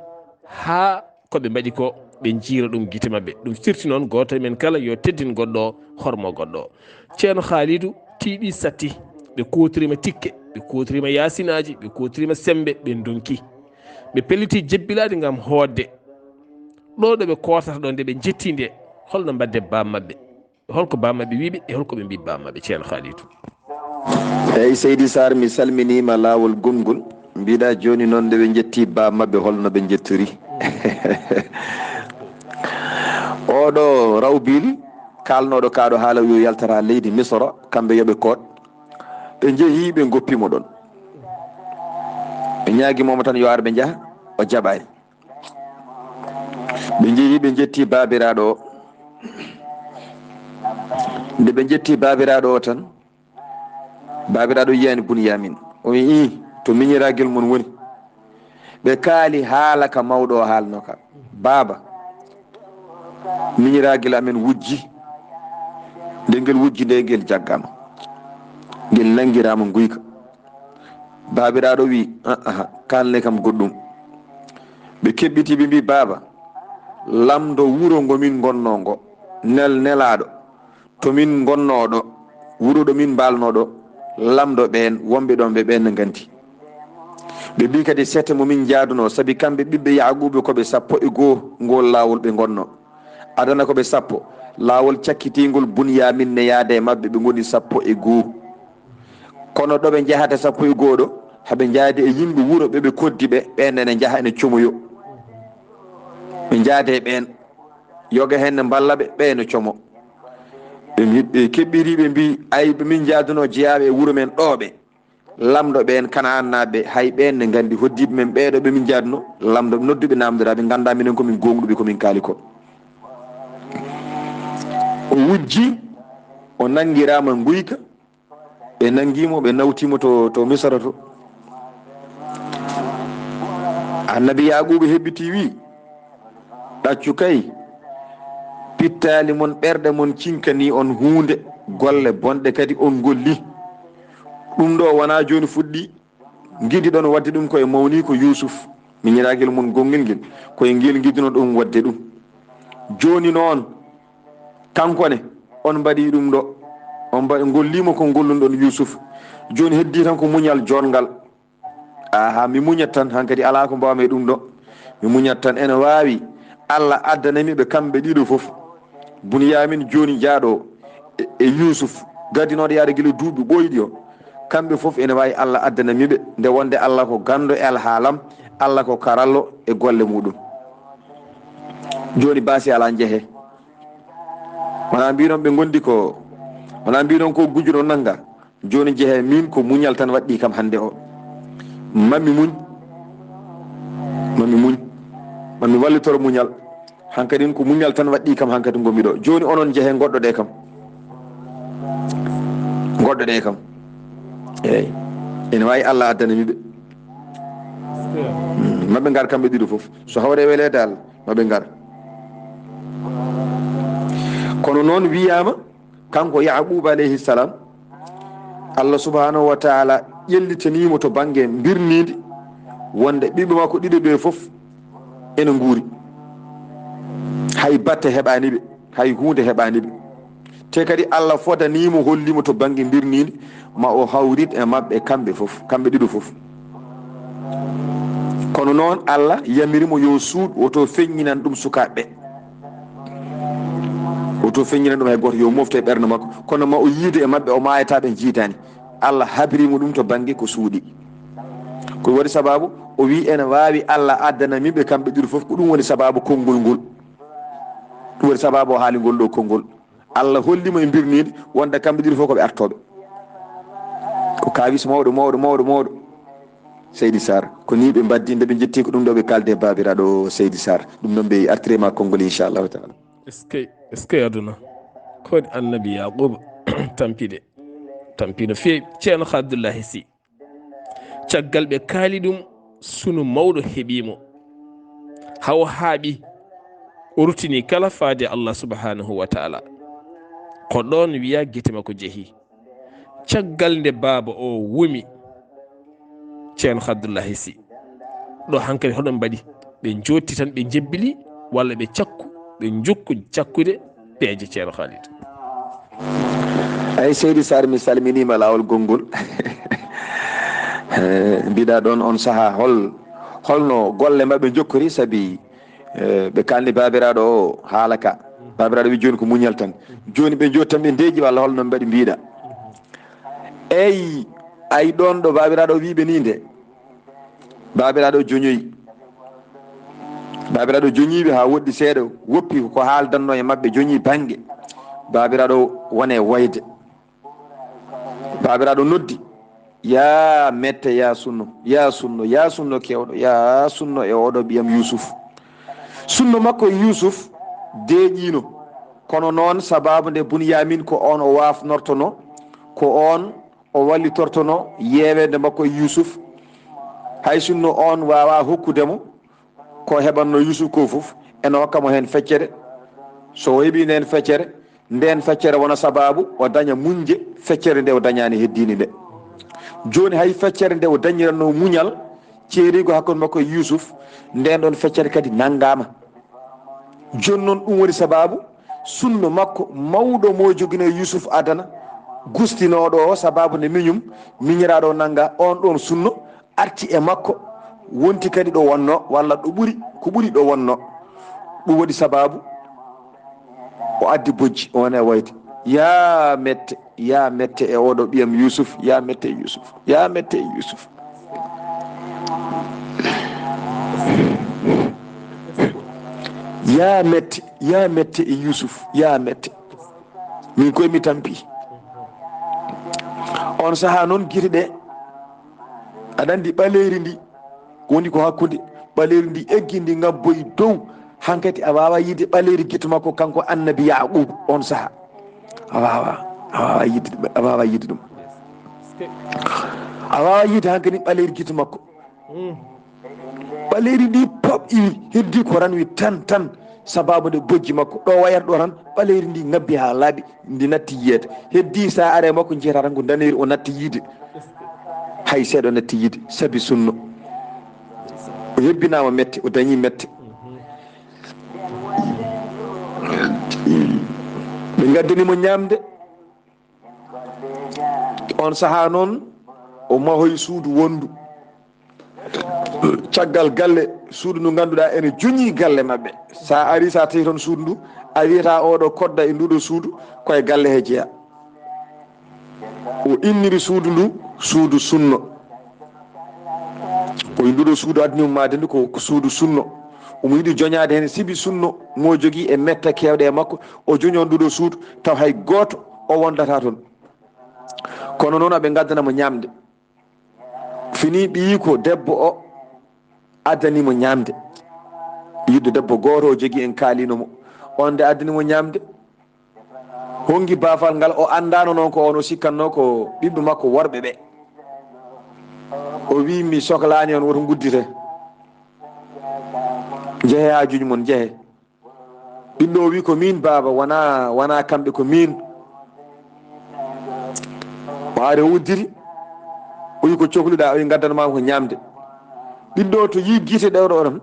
haa ko ɓe mbaɗi ko, ɓe njiira ɗum gite maɓɓe. Ɗum firti noon gooto e men kala yo teddin goɗɗo o, hormo goɗɗo o. Ceerno Haalidu tiiɗi satti, ɓe kuutoriima tikke, ɓe kuutoriima yaasinaaji, ɓe kuutoriima semmbe, ɓe ndonki. Ɓe pelliti jebbilaade ngam hootde. Ɗo ɗo ɓe kootata ɗo nde ɓe njettii nde, holno mbaɗde baam maɓɓe? Holko baam maɓɓe wiiɓe e holko ɓe mbii baam maɓɓe, Ceerno Haalidu? Eyi, Seydi Sarr, mi salminiima laawol gomngol. Mbiɗa jooni noon nde ɓe njettii baam maɓɓe, holno ɓe njettori? Oɗo Rawbil, kaalnooɗo kaaɗo haala yo yaltata leydi Misra, kamɓe yo ɓe koot. Ɓe njehii, ɓe ngoppi mo ɗon. Ɓe ñaagi mo tan yo ar ɓe njaha, o jaɓaani. Ɓe njehii, ɓe njetti baabiraaɗo o. Nde ɓe njetti baabiraaɗo o tan, baabiraaɗo yiyani Bunyamin. O wi'i, "To miñiraagel mon woni?" Ɓe kaali haala ka mawɗo o haalno ka. "Baaba, miñiraagel amen wujji. Nde ngel wujji nde, ngel jaggama. Ngel nangirama nguyka." Baabiraaɗo wi, "Aa, kaalne kam goɗɗum." Ɓe keɓɓiti, ɓe mbi, "Baaba, lamndo wuro ngo min ngonnoo ngo, nel nelaaɗo, to min ngonnoo ɗo, wuro ɗo min mbalnoo ɗo, lamndo ɓeen wonɓe ɗoon ɓe, ɓeen ne nganndi." Ɓe mbi kadi, "Sete mo min njaadunoo, sabi kamɓe ɓiɓɓe Yaaquuba ko ɓe sappo e goo ngool laawol ɓe ngonnoo. Adana ko ɓe sappo, laawol cakkitiingol Bunyamin ne yaada e maɓɓe, ɓe ngoni sappo e goo. Kono ɗo ɓe njahata sappo e goo ɗo, haɓe njaadi e yimɓe wuro ɓe, ɓe koddi ɓe, ɓeen ene njaha ene comoyo. Ɓe njaade e ɓeen, yoga heen ne mballa ɓe, ɓe ene como." Ɓe mbi-, ɓe keɓɓiri, ɓe mbi, "Ay, ɓe min njaadunoo jeyaaɓe e wuro men ɗo ɓe. Lamndo ɓeen Kanaannaaɓe, hay ɓeen ne nganndi hoddiiɓe men ɓee ɗo ɓe min njaadunoo." Lamndo nodduɓe, naamndoraa, ɓe nganndaa minen ko min gooŋɗuɓe, ko min kaali ko. O wujji, o nanngiraama nguyka, ɓe nanngii mo, ɓe nawtii mo to, to Misra to. Annabi Yaaquuba heɓɓitii, wi, "Ɗaccu kay, pittaali mon, ɓerɗe mon cinkanii on huunde, golle bonɗe kadi on ngolli." Ɗum ɗo wonaa jooni fuɗɗi, ngidiɗon waɗde ɗum ko e mawniiko Yuusuf, miñiraagel mon gonngel ngel, ko e ngel ngiduno ɗum waɗde ɗum. Jooni noon, kanko ne, on mbaɗi ɗum ɗo, on mbaɗi, ngolliima ko ngollunoɗon Yuusuf. Jooni heddii tan ko muñal joɗngal. Aha, mi muñat tan, hankadi alaa ko mbaawmi e ɗum ɗo. Mi muñat tan, ene waawi Allah addanami ɓe kamɓe ɗiɗo fof. Bunyamin jooni jaaɗo e, e Yuusuf, gadinooɗo yaade gila duuɓi ɓooyɗi o. Kamɓe fof ene waawi Allah addanami ɓe, nde wonde Allah ko ganndo e alhaalam, Allah ko karallo e golle muɗum. Jooni baasi alaa, njehee. Wonaa mbiɗon ɓe ngondi ko, wonaa mbiɗon ko gujjuɗo nannga. Jooni njehee, min ko muñal tan waɗɗii kam hannde o. Mami muñ, mami muñ, mami wallitoro muñal. Hankadin ko muñal tan waɗɗii kam hankadi ngonmi ɗo. Jooni onon njehee ngoɗɗoɗee kam. Ngoɗɗoɗee kam. Eey. Ene waawi Allah addanami ɓe. Mm, maɓe ngar kamɓe ɗiɗo fof. So hawre weleede Allah, maɓe ngar. Kono noon wiyaama, kanko Yaquuba alayhi salam, Allah subhanahu wa taala ƴellitaniimo to bannge mbirniindi, wonde ɓiɓɓe makko ɗiɗo ɓe fof ene nguuri. Hay batte heɓaani ɓe, hay huunde heɓaani ɓe. Te kadi Allah fodaniimo, holliimo to bannge mbirniindi, ma o hawrit e maɓɓe kamɓe fof, kamɓe ɗiɗo fof. Kono noon Allah yamiri mo yo suuɗ, woto feññinan ɗum sukaaɓe ɓe. Woto feññinan ɗum hay gooto, yo mofte e ɓernde makko. Kono ma o yiide e maɓɓe, o maayata ɓe njiidaani. Allah habiri mo ɗum to bannge ko suuɗi. Ko waɗi sababu, o wi ene waawi Allah addana mi ɓe kamɓe ɗiɗo fof, ko ɗum woni sababu konngol ngol. Ɗum woni sababu o haali ngol ɗo konngol. Allah holli mo e mbirniindi wonde kamɓe ɗiɗo fof ko ɓe artooɓe. Ko kaawis mawɗo, mawɗo, mawɗo, mawɗo. Seydi Sarr, ko nii ɓe mbaddi nde ɓe njetti ko ɗum ɗo ɓe kaalde e baabiraaɗo Seydi Sarr. Ɗum noon ɓe artire ma konngol inchallahu taala. Est-ce que, est-ce que aduna? Ko waɗi annabi Yaquba tampide, tampi no feewi. Ceerno Abdullahi Si. Caggal ɓe kaali ɗum, sunu mawɗo heɓii mo. Hawo haaɓi, o rutini kala faade Allah subhanahu wa taala. Ko ɗoon wiya gite makko jehi. Caggal nde baaba o wumi, Ceerno Abdullahi Si, ɗo hankadi hoɗon mbaɗi? Ɓe njootti tan, ɓe njebbili, walla ɓe cakku, ɓe njokku cakkude peeje Ceerno Khalid? Ay, Seydi Sarr, mi salminiima laawol gonngol. Eh, mbiɗa ɗoon on sahaa, hol, holno golle maɓɓe njokkori? Sabi, eh, ɓe kaalni baabiraaɗo o haala ka. Baabiraaɗo wi jooni ko muñal tan. Jooni ɓe njootti tan ɓe ndeeƴi, walla holno mbaɗi mbiɗa? Eyi, ay ɗoon ɗo baabiraaɗo wi ɓe nii nde. Baabiraaɗo joñoyi. Baabiraaɗo joñiiɓe haa woɗɗi seeɗa, woppi ko haaldanno e maɓɓe, joñi bannge. Baabiraaɗo wone wayde. Baabiraaɗo noddi, "Yaa mette, yaa sunno, yaa sunno, yaa sunno kewɗo, yaa sunno e oɗo ɓiyam Yuusuf." Sunno makko e Yuusuf deeƴiino, kono noon sababu nde Bunyamin ko oon o waafnortono, ko oon o wallitortono yeeweende makko e Yuusuf. Hay sinno oon waawaa hokkude mo ko heɓanno Yuusuf ko fof, ene hokka mo heen feccere. So o heɓii ndeen feccere, ndeen feccere wona sabaabu o daña muñde feccere nde o dañaani heddiinde nde. Jooni hay feccere nde o dañiranno muñal ceeriigo hakkunde makko e Yuusuf, ndeen ɗoon feccere kadi nanngaama. Jooni noon ɗum woni sabaabu sunno makko mawɗo mo jogino e Yuusuf adana, gustinooɗo o, sabaabu nde miñum, miñiraaɗo o nannga oon ɗoon sunno, arti e makko, wonti kadi ɗo wonno, walla ɗo ɓuri, ko ɓuri ɗo wonno. Ɗum waɗi sabaabu o addi bojji, o woni e wayde. Yaa mette, yaa mette e oɗo ɓiyam Yuusuf, yaa mette e Yuusuf, yaa mette e Yuusuf. Yaa mette, yaa mette e Yuusuf, yaa mette. Min koye mi tampi. On sahaa noon gite ɗe, aɗa anndi ɓaleeri ndi, woni ko hakkunde, ɓaleeri ndi eggi ndi ngabboyi dow, hankadi a waawaa yiide ɓaleeri gite makko kanko annabi Yaquub on sahaa. A waawaa, a waawaa yiide, a waawaa yiide ɗum. A waawaa yiide hankadi ɓaleeri gite makko. Ɓaleeri ndi pop iwi, heddi ko ran wi tan, tan, sabaabu nde bojji makko. Ɗo wayata ɗo tan, ɓaleeri ndi ngabbi haa laaɓi, ndi natti yiyeede. Heddi sa are makko njiyata tan ko daneeri o natti yiide. Hay seeɗa o natti yiide, sabi sunno. O hebbinaama mette, o dañi mette. Ɓe ngaddani mo ñaamde. On sahaa noon, o mahoyi suudu wonndu caggal galle, suudu ndu ngannduɗaa ene juñi galle maɓɓe. So a arii, so a tawi toon suudu ndu, a wiyata oɗo kodda e nduɗo suudu, ko e galle he jeyaa. O inniri suudu ndu suudu sunno. O wi nduɗo suudu addani mo maayde ndu ko, ko suudu sunno. Omo yiɗi joñaade heen sibi sunno mo jogii e mette keewɗe e makko. O joño nduɗo suudu taw hay gooto o wondata toon. Kono noon aɓe ngaddana mo ñaamde. Fini ɓiyiiko debbo o addani mo ñaamde. Yiɗde debbo gooto o jogii en kaalino mo. On de addani mo ñaamde. Honngi baafal ngal o anndaano noon ko on o sikkannoo ko ɓiɓɓe makko worɓe ɓe. O wii mi soklaani on woto nguddite. Njehe haajuuji mon njehe. Ɓiɗɗo o wii ko miin baaba wonaa wonaa kamɓe ko miin. O ari o udditi o wii ko cokluɗaa o wii ngaddanmaa ko ñaamde. Ɓiɗɗo o to yii gite ɗewɗo o tan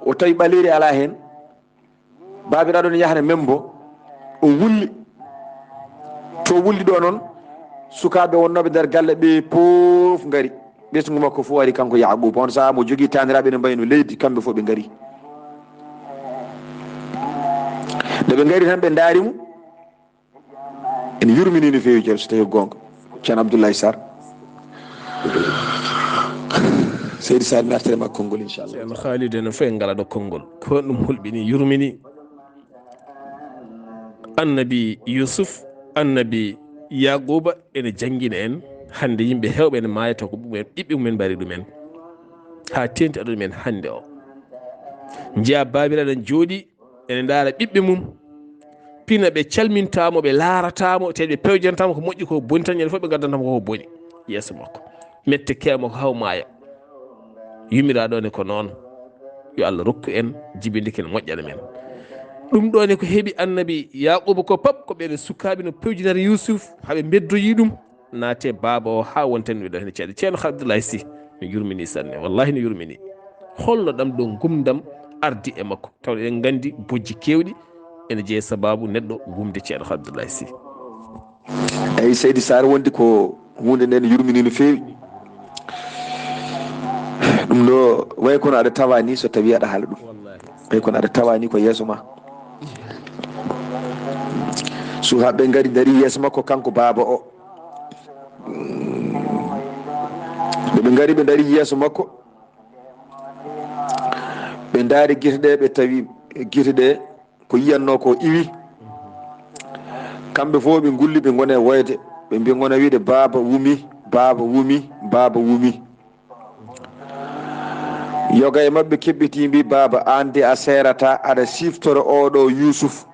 o tawi ɓaleeri alaa heen. Baabiraaɗo ne yahana membo o wulli to wulli ɗo noon sukaaɓe wonnooɓe nder galle ɓe poof ngari. Ɓesngu makko fof ari kanko Yaaquuba on sahaa mo jogii taaniraaɓe ne mbayno leydi kamɓe fof ɓe ngari. Nde ɓe ngari tan ɓe ndaari mo. Ene yurmini no feewi jom so tawi goonga. Ceerno Abdoulaye Sarr. Seydi Sarr mi artere makko konngol inchallah. Ceerno Khalid enen fof en ngala ɗo konngol ko ɗum hulɓini yurmini. Annabi Yusuf, annabi Yaquba ene janngina en hannde yimɓe heewɓe ene maayata ko ɓiɓɓe mumen ɓiɓɓe mumen mbari ɗumen haa teenti aduna men hannde o. Njiya baabiraaɗo ene jooɗi ene ndaara ɓiɓɓe mum pina ɓe calmintaamo ɓe laaratamo te ɓe pewjantaamo ko moƴƴi ko boni tan ñande fof ɓe ngaddantamo koko boni yeeso makko mette keemo ko haw maaya. Yumiraaɗo ne ko noon. Yo Allah rokku en jibinde ken moƴƴana men. Ɗum ɗo ne ko heɓi annabi Yaquba ko pap ko ɓeɗo sukaaɓe no pewjinata Yusuf haɓe beddoyi ɗum. Naate baaba o haa wonten wiɗo hene ceeɗa ceerno Abdoulaye Sy. Mi yurmini sanne wallahi no yurmini. Holno ɗam ɗo ngumdam ardi e makko taw eɗen nganndi bojji keewɗi ene jeeya sababu neɗɗo wumde ceerno Abdoulaye Sy. Eyi seydi Sar wondi ko hunde nden yurmini no feewi. Ɗum ɗo way kono aɗa tawa ni so tawi aɗa haala ɗum way kono aɗa tawa ni ko yeeso ma. Sukaɓe ngari dari yeeso makko kanko baaba o. Ɓe ngari ɓe dari yeeso makko. Ɓe ndaari gite ɗe ɓe tawi gite ɗe ko yiyanno ko iwi. Kamɓe fof ɓe ngulli ɓe ngone woyde ɓe mbi ngona wiide baaba wumi baaba wumi baaba wumi. Yoga e maɓɓe keɓɓiti mbi baaba an de a seerata aɗa siftoro oɗo Yusuf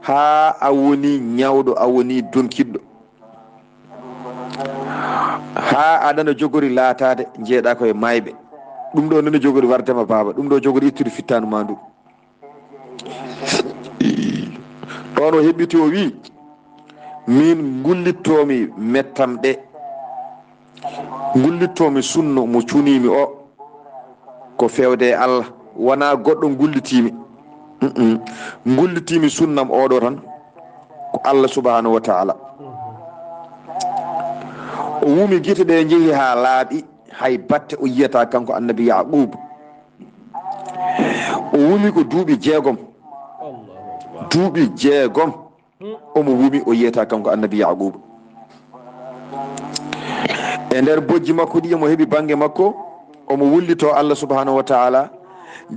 haa a woni ñawɗo a woni donkiɗɗo. Haa aɗana jogori laataade njeeɗa koye mayɓe. Ɗum ɗo nene jogori wardema baaba ɗum ɗo jogori ittude fittanu ma ndu. Ɗon o heɓɓiti o wi min ngullittomi mettam ɗe. Ngullittomi sunno mo cunimi o ko fewde e Allah wona goɗɗo ngullitimi. Ngullitimi sunnam oɗo tan ko Allah subhanahu wa taala. O wumi gite ɗe jeehi ha laaɓi hay batte o yiyata kanko annabi Yaqub. O wumi ko duuɓi jeegom. Duuɓi jeegom omo wumi o yiyata kanko annabi Yaquba. E nder bojji makko ɗi omo heɓi bannge makko omo wullito Allah subhanahu wa taala.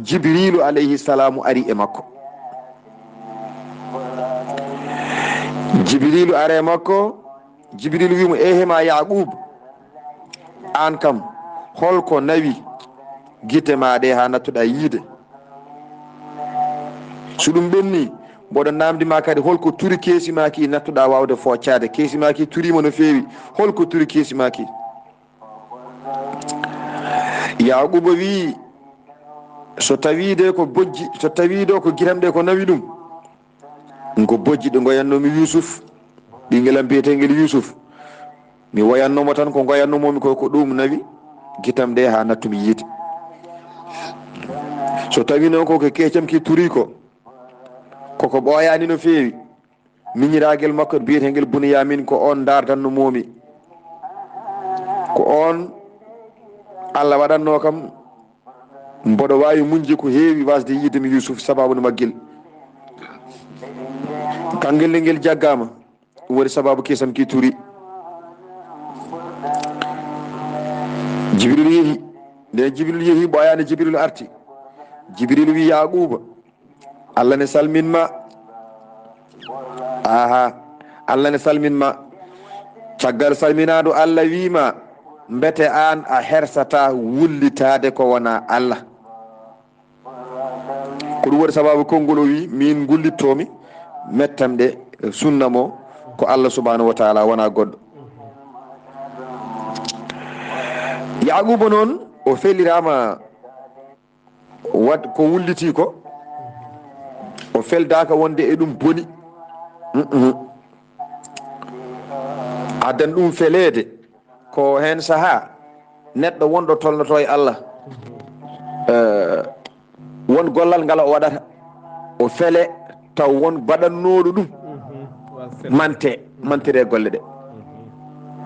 Jibrilu alayhi salamu ari e makko. Jibrilu ari e makko. Jibrilu wimo ehe ma Yaqub, an kam holko nawi gite ma ɗe ha nattuɗa yiide? So ɗum ɓenni mboɗo namdi ma kadi holko turi keesi ma ki nattuɗa wawde foccade? Keesi ma ki turima no feewi. Holko turi keesi ma ki? Yaquba wi so tawi de ko bojji so tawi de ko gitam ɗe ko nawi ɗum. Ko bojji ɗi ngoyannomi Yusuf. Ɓinngel am biyetengel Yusuf. Mi woyanno mo tan ko ngoyanno momi ko, ko ɗum nawi gitam ɗe haa nattumi yiite. So tawi noon ko ko keecam ki turi ko, koko ɓooyaani no feewi, miñiraagel makko biyeteengel Buniyaamin, ko oon ndaardanno momi. Ko oon Allah waɗanno kam mboɗo waawi muñde ko heewi wasde yiide mi Yuusuf sababu no maggel. Kangel ne ngel jaggaama, ɗum waɗi sababu kesam ki turi. Jibril yehi. Nde Jibril yehi, ɓooyaani Jibril arti. Jibril wi Yaaquuba, Allah ne salmin ma. Aha, Allah ne salmin ma. Caggal salminaandu, Allah wi ma, mbete aan a hersata wullitaade ko wona Allah. Ko ɗum waɗi sababu konngol o wi, min ngullittoomi mettam ɗe sunna mo ko Allah subhanahu wa taala, wona goɗɗo. Yaaquuba noon o feliraama wat ko wulliti ko, o feldaaka wonde e ɗum boni. Mm-mm. Addan ɗum feleede ko heen sahaa neɗɗo wonɗo tolnoto e Allah, eh, won gollal ngal o waɗata, o fele taw won baɗannooɗo ɗum mante, mantire golle ɗe.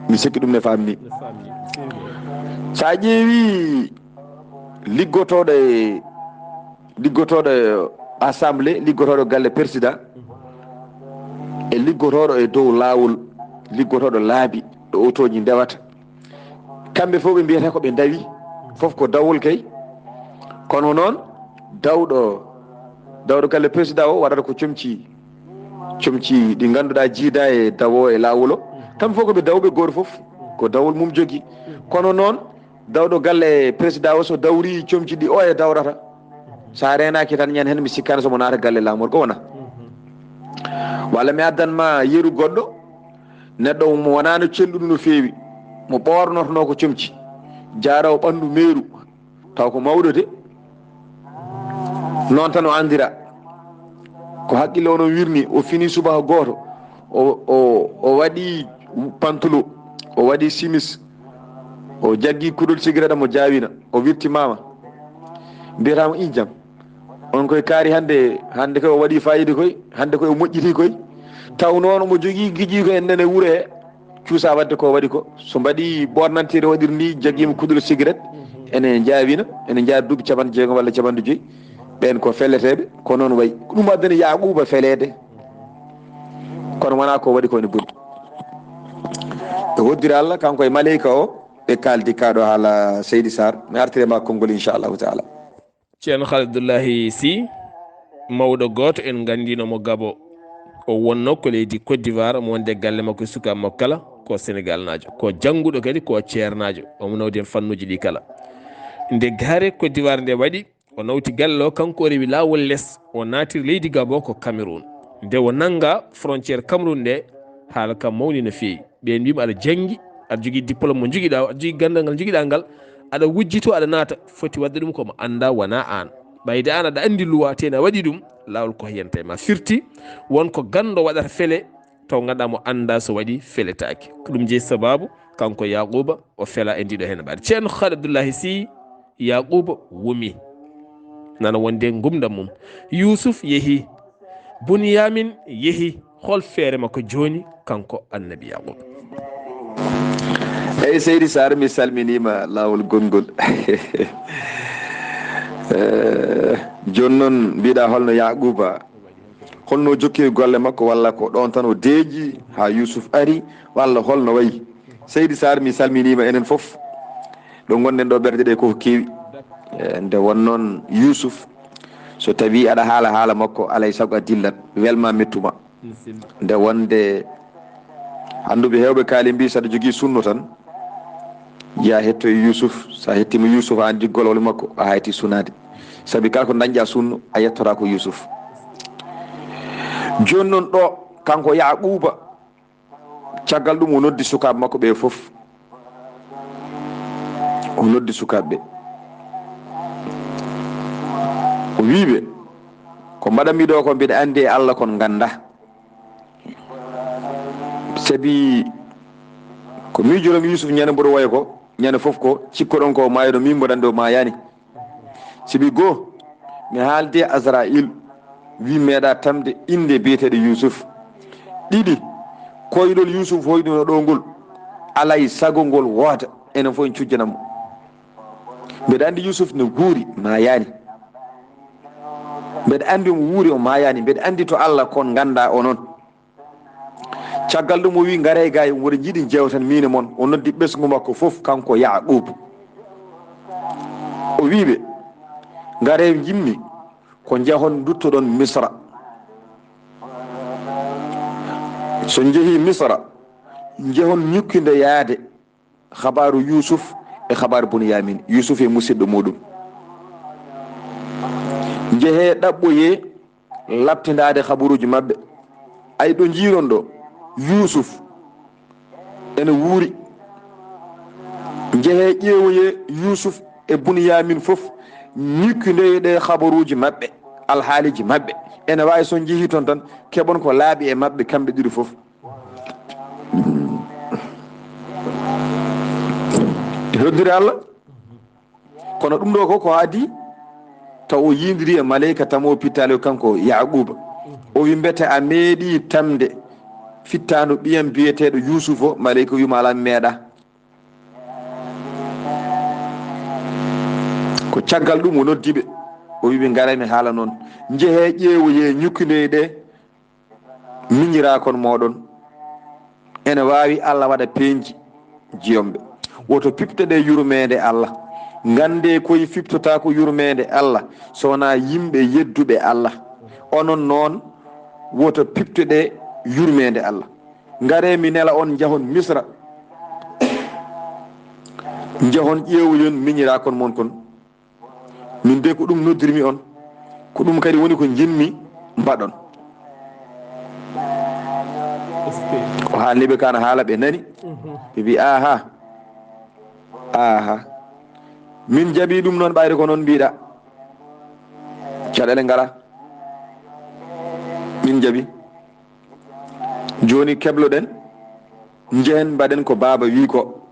Mi sikki ɗum ne famni. Sa ƴeewi liggotooɗo e, liggotooɗo e assemblée, liggotooɗo galle président, e liggotooɗo e dow laawol, liggotooɗo laabi ɗo otooji ndewata, kamɓe fof ɓe mbiyata ko ɓe ndawi, fof ko dawol kay. Kono noon dawɗo, dawɗo galle président o waɗata ko comci, comci ɗi ngannduɗaa jiida e dawo e laawol o. Kamɓe fof ko ɓe dawɓe, gooto fof ko dawol mum jogi. Kono noon dawɗo galle président o so dawri comci ɗi o e dawrata, sa reenaaki tan ñande heen mi sikkaani so mo naata galle laamorgo wona. Walla mi addan ma yeru goɗɗo, neɗɗo mo wonaa no celluɗo no feewi, mo ɓoornotonoo ko comci, jaaroowo ɓanndu meeru, taw ko mawɗo de. Noon tan o anndira. Ko hakkille o noon wirni, o fini subaka gooto, o, o, o waɗi pantulo, o waɗi simis, o jaggi kuɗol sigaret mo jaawina, o wirti maama. Mbiyataama, "Ii jam, on koye kaari hannde, hannde koye o waɗi fayida koye, hannde koye o moƴƴiti koye." Taw noon omo jogii giƴi ko en nene wuro he, cuusa waɗde ko waɗi ko. So mbaɗi ɓoornanteeri waɗiri ni, jaggiima kuɗol sigaret, ene jaawina, ene njaari duuɓi capanɗe jeegom walla capanɗe joyi. Ɓeen ko feleteeɓe, ko noon wayi. Ko ɗum addani Yaaquuba feleede. Kono wonaa ko waɗi ko ne boni. E hoddira Allah, kanko e maleyka o, ɓe kaaldi kaɗo haala Seydi Sarr. Mi artire ma konngol, inchallahu taala. Ceerno Khalid Abdullahi Sy, mawɗo gooto en nganndino mo Gabo. O wonno ko leydi Côte d'Ivoire, mo wonde galle makko e sukaaɓe makko kala ko Senegalnaajo, ko jannguɗo kadi ko ceernaajo. Omo nawdi en fannuuji ɗi kala. Nde gaare Côte d'Ivoire nde waɗi, o nawti galle o, kanko o rewi laawol les, o naatiri leydi Gabo ko Cameroun. Nde o nannga frontière Cameroun nde, haala kam mawni no feewi. Ɓeen mbiima aɗa janngi, aɗa jogii diplôme mo njogiɗaa o, aɗa jogii ganndal ngal njogiɗaa ngal, aɗa wujjitoo, aɗa naata, foti waɗde ɗum ko mo anndaa, wonaa aan. Ɓayde aan aɗa anndi luwa, tee na waɗi ɗum, laawol ko yenta e ma firti, won ko ganndo waɗata fele, taw nganndaa mo anndaa so waɗi feletaaki. Ko ɗum jeyi sababu, kanko Yaaquuba, o fela e ndiɗo heen mbaadi. Ceerno Khalid Abdullahi Sy, Yaaquuba wumi. Nana wonde ngumndam mum. Yuusuf yehi. Buniyaamin yehi. Hol feere makko jooni, kanko Annabi Yaaquuba? Eyi, Seydi Sarr, mi salminiima laawol gonngol. Eh, jooni noon mbiɗa holno Yaaquuba, holno o jokki golle makko, walla ko ɗoon tan o deeƴi haa Yuusuf ari, walla holno wayi? Seydi Sarr, mi salminiima enen fof. Ɗo ngonɗen ɗo, ɓerɗe ɗe koko keewi. Eh, nde won noon Yuusuf, so tawi aɗa haala haala makko, alay sago a dillat, welma mettuma. Nde wonde annduɓe heewɓe kaali mbi, saɗa jogii sunno tan, ya hettoy Yuusuf. Sa hettima Yuusuf, a anndi golol makko, a hayti sunaade. Sabi kala ko dañƴa sunno, a yettora ko Yuusuf. Jooni noon ɗo, kanko Yaaquuba, caggal ɗum, o noddi sukaaɓe makko ɓe fof. O noddi sukaaɓe ɓe. O wii ɓe, "Ko mbaɗanmi ɗo ko, mbiɗa anndi e Allah kon ngannda. Sabi Ko miijoɗon Yuusuf ñande mboɗo waya ko, ñande fof ko cikkoɗon ko o maayano, min mboɗo anndi o maayaani. Sibi goo, mi haaldi e Asra'il, wi meeɗa tamde innde biyeteeɗo Yuusuf. Ɗiɗi, koyɗol Yuusuf hoyɗuno ɗo ngol, alay sago ngol woota, enen fof en cujjanamo. Mbeɗa anndi Yuusuf no wuuri, maayaani. Mbeɗa anndi omo wuuri, o maayaani. Mbeɗa anndi to Allah kon ngannda onon. Caggal ɗum o wi, "Ngaree gaay, mboɗo jiɗi jeewtan miin e mon." O noddi ɓesngu makko fof, kanko Yaquub. O wi ɓe, "Ngaree, njimmi ko njahon nduttoɗon Misra. So njehii Misra, njehon ñukkinde yaade." Habaaru Yuusuf e habaaru Bunyamin, Yuusuf e musidɗo muɗum. Njehee ɗaɓɓoyee labtindaade habaruuji maɓɓe. Ay ɗo njiiron ɗo, Yuusuf ene wuuri. Njehee ƴeewoyee Yuusuf e Bunyamin fof, ñukkindoyee ɗe habaruuji maɓɓe, alhaaliiji maɓɓe. Ene waawi so njehii toon tan, keɓon ko laaɓi e maɓɓe kamɓe ɗiɗo fof. Hoddiri Allah. Kono ɗum ɗo ko ko adii taw o yiindiri e maleyka tamo pittaali o kanko Yaquuba. O wi, "Mbete a meeɗi tamde fittaandu ɓiyam biyeteeɗo Yuusufa?" Maleyka wi mo, "Alaa, mi meeɗa." Ko caggal ɗum o noddi ɓe. O wi ɓe, "Ngaree mi haala noon. Njehee ƴeewoyee ñukkindoyee ɗe miñirakon mooɗon. Ene waawi Allah waɗa peeñji jiyomɓe. Woto piɓte ɗe yurmeende Allah. Nganndee koy fiɓtotaako yurmeende Allah so wonaa yimɓe yedduɓe Allah. Onon noon, woto piɓte ɗe yurmeende Allah. Ngaree mi nela on njahon Misra. Njahon ƴeewoyon miñirakon mon kon." Min de ko ɗum noddirmi on, ko ɗum kadi woni ko njiɗmi mbaɗon. O haalni ɓe kan haala, ɓe nani. Ɓe mbi, "Aha, aha, min jaɓi ɗum noon, ɓayde ko noon mbiɗa. Caɗeele ngala, min jaɓi. Jooni kebloɗen, njehen mbaɗen ko baaba wi ko."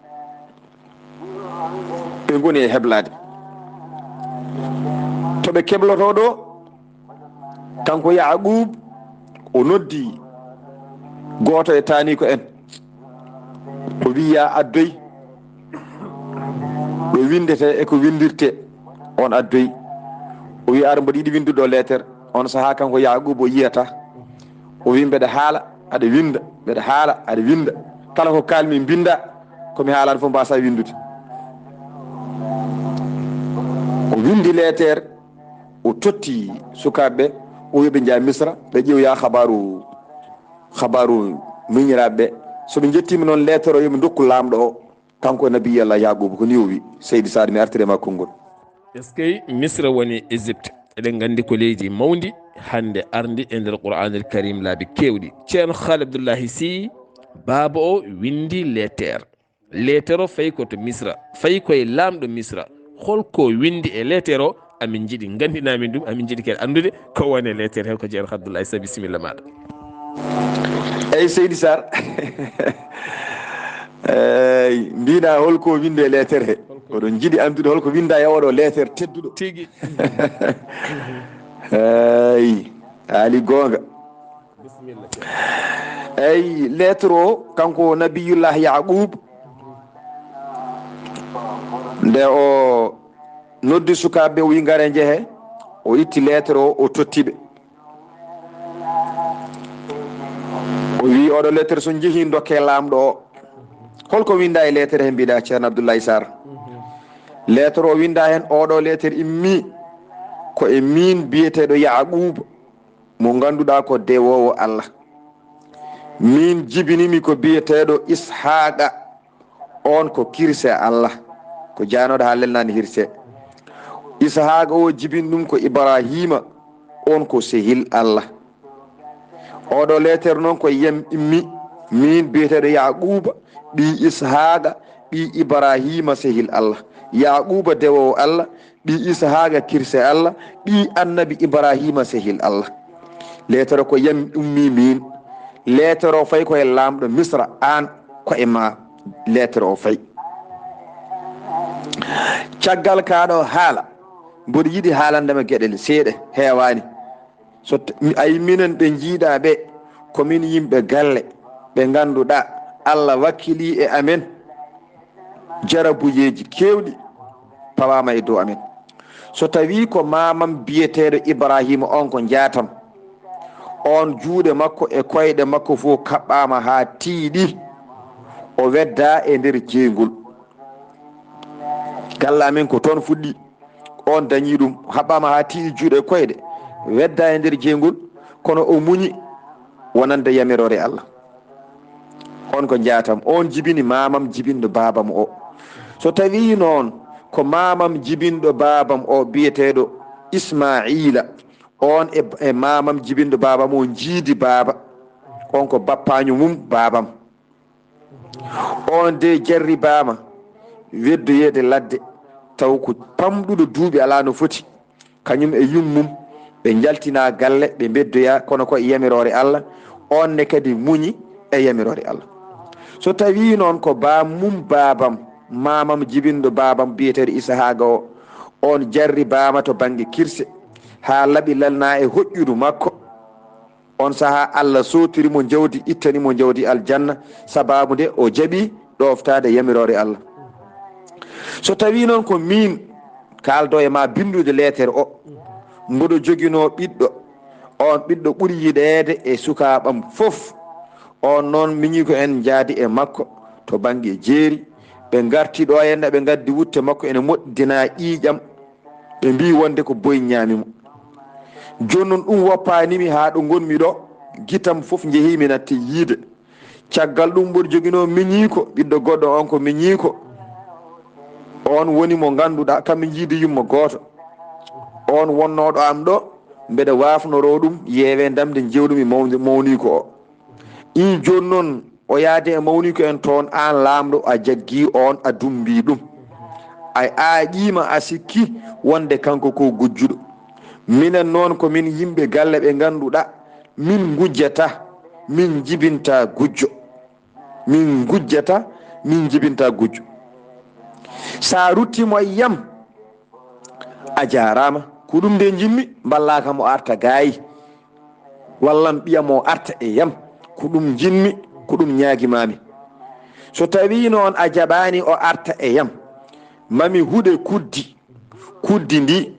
Ɓe ngoni e heblaade. To ɓe keblotoo ɗo, kanko Yaquub o noddi gooto e taaniiko en. O wi, "Yaa addoy ɗo winndetee e ko winndirtee." On addoy. O wi, "Ar mboɗo yiɗi winndude ɗo leeter." On sahaa kanko Yaquub o yiyata. O wi, "Mbeɗa haala, aɗa winnda, mbeɗa haala, aɗa winnda. Kala ko kaalmi mbinnda, ko mi haalaani fof mbaasa winndude." O winndi leeter, o totti sukaaɓe ɓe, o wi ɓe njaha Misra, ɓe ƴeewoya habaaru, habaaru miñiraaɓe ɓe. So ɓe njettiima noon leeter o, yo ɓe ndokku laamɗo o. Kanko e Nabiyallah Yaquuba, ko ni o wi. Seydi Saar, mi artiri e ma konngol. Eskey, Misra woni Égypte. Eɗen nganndi ko leydi mawndi, hannde arndi e nder Qur'aanul Karim laabi keewɗi. Ceerno Haali Abdullahi Sy, baaba o winndi leeter. Leeter o fayi ko to Misra, fayi ko e laamɗo Misra. Holko winndi e leeter o? Amin njiɗi nganndinaa min ɗum, amin njiɗi kadi anndude ko woni e leeter he. Ko Ceerno Abdullahi Sy, bisimilla maaɗa. Eyi, Seydi Saar. Eyi, mbiɗa holko winndi e leeter he? Oɗon njiɗi anndude holko winnda e oɗo leeter tedduɗo? Tigi. Eyi, haali goonga. Bisimilla. Eyi, leeter o, kanko Nabiyullah Yaquub, nde o noddi sukaaɓe, o wi, "Ngaree njehe." O itti leeter o, o totti ɓe. O wi, "Oɗo leeter so njehii, ndokke laamɗo o." Holko winnda e leeter he mbiɗa, Ceerno Abdullahi Saar? Leeter o winnda heen, "Oɗo leeter immi ko e miin biyeteeɗo Yaquub, mo ngannduɗaa ko dewoowo Allah. Miin jibinimi ko biyeteeɗo Ishaaqa, on ko kirse Allah, ko jaanooɗo haa lelnaani hirse. Ishaaqa o jibini ɗum ko Ibraahiima, on ko sehil Allah. Oɗo leeter noon ko yam immi, miin biyeteeɗo Yaquuba, ɓii Ishaaqa, ɓii Ibraahiima, sehil Allah. Yaquuba, dewoowo Allah, ɓii Ishaaqa, kirse Allah, ɓii Annabi Ibraahiima, sehil Allah. Leeter o ko yam ummi miin. Leeter o fayi ko e laamɗo Misra, aan ko e ma. lettre o fayi. Caggal kaa ɗoo haala, mboɗo yiɗi haalande ma geɗel seeɗa, heewaani. So t-, mi, ay minen ɓe njiiɗaa ɓe, ko min yimɓe galle, ɓe ngannduɗaa Allah wakkilii e amen, jarabuyeeji keewɗi pawaama e dow amen. So tawii ko maamam biyeteeɗo Ibraahiima on ko njaatam, on juuɗe makko e koyɗe makko fof kaɓɓaama haa tiiɗi, o weddaa e nder jeyngol. Galle amen ko toon fuɗɗi. On dañii ɗum, haɓɓaama haa tiiɗi juuɗe e koyɗe, weddaa e nder jeyngol, kono o muñi wonande yamiroore Allah. On ko njaatam, on jibini maamam jibinɗo baabam o. So tawii noon ko maamam jibinɗo baabam o biyeteeɗo Ismaa'iila, on e, e maamam jibinɗo baabam o njiidi baaba, on ko bappaaño mum baabam. On de jarribaama weddoyeede ladde, taw ko pamɗuɗo duuɓi alaa no foti, kañum e yummum, ɓe njaltinaa galle, ɓe mbeddoyaa, kono ko e yamiroore Allah, on ne kadi muñi e yamiroore Allah. So tawii noon ko baam mum baabam, maamam jibinɗo baabam biyeteeɗo Isahaaqa o, on jarribaama to bannge kirse, haa laɓi lalnaa e hoƴƴudu makko, on sahaa Allah sootiri mo jawdi, ittani mo jawdi aljanna, sabaabu nde o jaɓi ɗooftaade yamiroore Allah. So tawii noon ko miin kaaldo e ma binndude leetere o, mboɗo joginoo ɓiɗɗo, on ɓiɗɗo ɓuri yiɗeede e sukaaɓam fof, on noon miñiiko en njaadi e makko to bannge jeeri, ɓe ngarti ɗo henna, ɓe ngaddi wutte makko ene moƴƴinaa ƴiiƴam, ɓe mbii wonde ko boy ñaami mo. Jooni noon ɗum woppaani mi haa ɗo ngonmi ɗo, gitam fof njehii mi natti yiide. Caggal ɗum mboɗo joginoo miñiiko, ɓiɗɗo goɗɗo on ko miñiiko. On woni mo ngannduɗaa kam mi njiidi yumma gooto. On wonnooɗo am ɗo, mbeɗa waafnoroo ɗum, yeewee ndam nde njewɗumi mawni-, mawniiko o. Ii, jooni noon o yaadi e mawniiko en toon, aan laamɗo a jaggii oon, a dummbii ɗum. A aaƴiima, a sikki wonde kanko ko gujjuɗo. Minen noon ko min yimɓe galle ɓe ngannduɗaa, min ngujjataa, min njibintaa gujjo. Min ngujjataa, min njibintaa gujjo. So a ruttiima e yam, a jaaraama. Ko ɗum nde njimmi, mballaa kam o arta gaay. Wallam ɓiyam o arta e yam. Ko ɗum njimmi, ko ɗum ñaagimaami. So tawii noon a jaɓaani o arta e yam, ma mi huɗe kuddi. Kuddi ndi,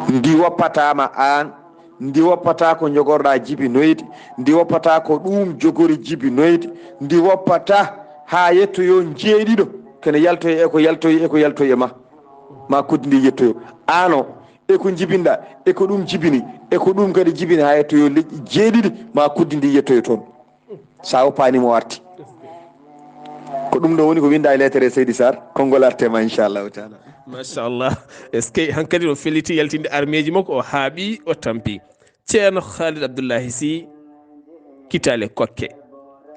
ndi woppataama aan, ndi woppataa ko njogorɗaa jibinoyde, ndi woppataa ko ɗuum jogori jibinoyde, ndi woppataa haa yettoyoo njeeɗiɗo, kene yaltoy e ko yaltoy e ko yaltoy e ma. Ma kuddi ndi yettoyoo. Aan o, e ko njibinɗaa, e ko ɗum jibini, e ko ɗum kadi jibini haa yettoyoo leƴƴi jeeɗiɗi, ma kuddi ndi yettoyoo toon. So a woppaani mo o arti. Ko ɗum ɗo woni ko winndaa e leetere Seydi Sarr, konngol arte ma inchallahu taala. Machallah. Est-ce que hankadi no felliti yaltinde armeeji makko, o haaɓi, o tampi. Ceerno Khalid Abdullahi Sy, Kitaale Kokke.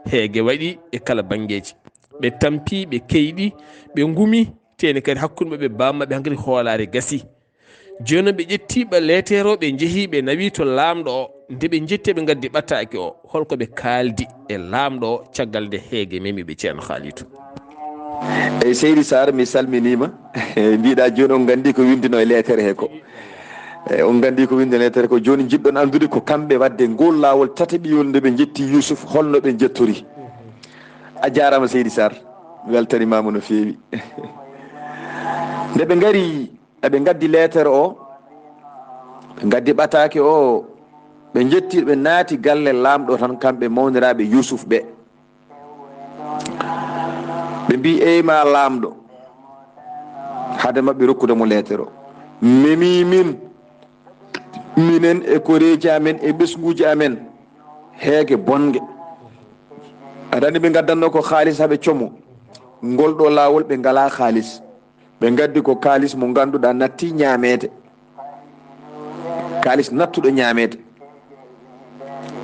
Heege waɗi e kala banngeeji. Ɓe tampi, ɓe keyɗi, ɓe ngumi, teeni kadi hakkunde maɓɓe baaba maɓɓe hankadi hoolaare gasi. Jooni noon ɓe ƴetti ɓa leeteer o, ɓe njehi, ɓe nawi to laamɗo o. Nde ɓe njetti, ɓe ngaddi ɓataake o. Holko ɓe kaaldi e laamɗo o caggal nde heege memi ɓe Ceerno Khalidou? Eyi, Seydi Sarr, mi salminiima. Mbiɗa jooni on nganndi ko winndino e leetere he ko. E, on nganndi ko winndino e leetere ko. Jooni njiɗɗon anndude ko kamɓe waɗde ngol laawol tataɓiwol nde ɓe njetti Yuusuf, holno ɓe njettori. A jaaraama Seydi Sarr. Mi weltanimaama no feewi. Nde ɓe ngari, eɓe ngaddi leetere o, ɓe ngaddi ɓataake o, ɓe njetti, ɓe naati galle laamɗo tan, kamɓe mawniraaɓe Yuusuf ɓe. Ɓe mbii, "Eey ma laamɗo, hade maɓɓe rokkude mo leetere o. Memi min, minen e koreeji amen e ɓesnguuji amen heege bonnge." Aɗa anndi ɓe ngaddanno ko kaalis haa ɓe como. Ngol ɗo laawol ɓe ngalaa kaalis. Ɓe ngaddi ko kaalis mo ngannduɗaa natti ñaameede. Kaalis nattuɗo ñaameede.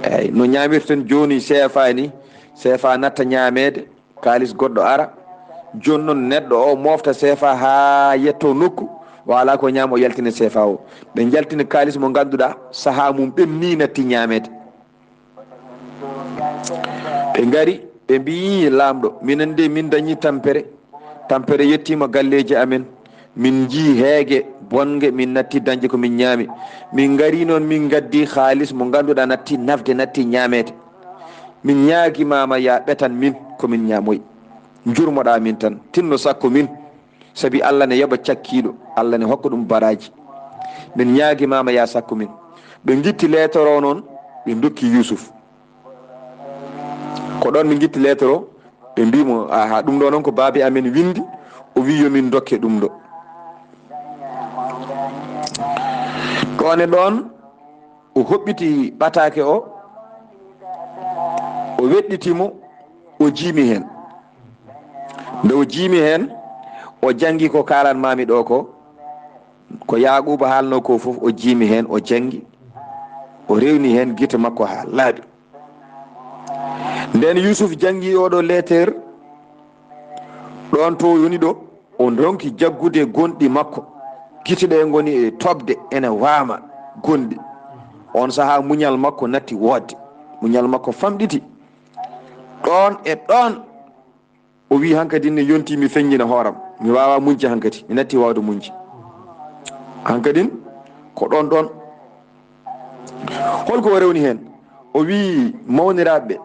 Eey, no ñaamirten jooni C F A ni, C F A natta ñaameede, kaalis goɗɗo ara. Jooni noon neɗɗo o mofta C F A haa yetto nokku, o alaa ko ñaama, o yaltina C F A o. Ɓe njaltina kaalis mo ngannduɗaa sahaa mum ɓenni natti ñaameede. Ɓe ngari, Ɓe mbiyi, "Laamɗo, minen de min dañi tampere. Tampere yettiima galleeji amen. Min njii heege bonnge, min natti dañde ko min ñaami. Min ngari noon, min ngaddi haalis mo ngannduɗaa natti nafde, natti ñaameede. Min ñaagimaama yaa ɓetan min ko min ñaamoyi. Njurmoɗaa min tan, tinno sakko min. Sabi Alla ne yoɓa cakkiiɗo, Alla ne hokka ɗum baraaji. Min ñaagimaama yaa sakko min." Ɓe ngitti leetoro noon, ɓe ndokki Yuusuf. Ko ɗoon ɓe ngitti leetoro, ɓe mbii mo, "Aha, ɗum ɗo noon ko baabi amen winndi, o wii yo min ndokke ɗum ɗo." Ɗoon e ɗoon, o hoɓɓiti ɓataake o, o weɗɗiti mo, o jiimi heen. Nde o jiimi heen, o janngi ko kaalan maami ɗo ko, ko Yaaquuba haalno ko fof, o jiimi heen, o janngi, o rewni heen gite makko haa laaɓi. Nden Yuusuf janngi oɗo leeter, ɗoon to woni ɗo, o ronki jaggude gonɗi makko. Gite ɗe ngoni e toɓde, ene waama gonɗi. On sahaa muñal makko natti woodde. Muñal makko famɗiti. Ɗoon e ɗoon, o wii, "Hankadi ne yonti mi feññina hooram. Mi waawaa muñde hankadi. Mi natti waawde muñde." Hankadin, ko ɗoon ɗoon. Holko o rewni heen? O wii, "Mawniraaɓe,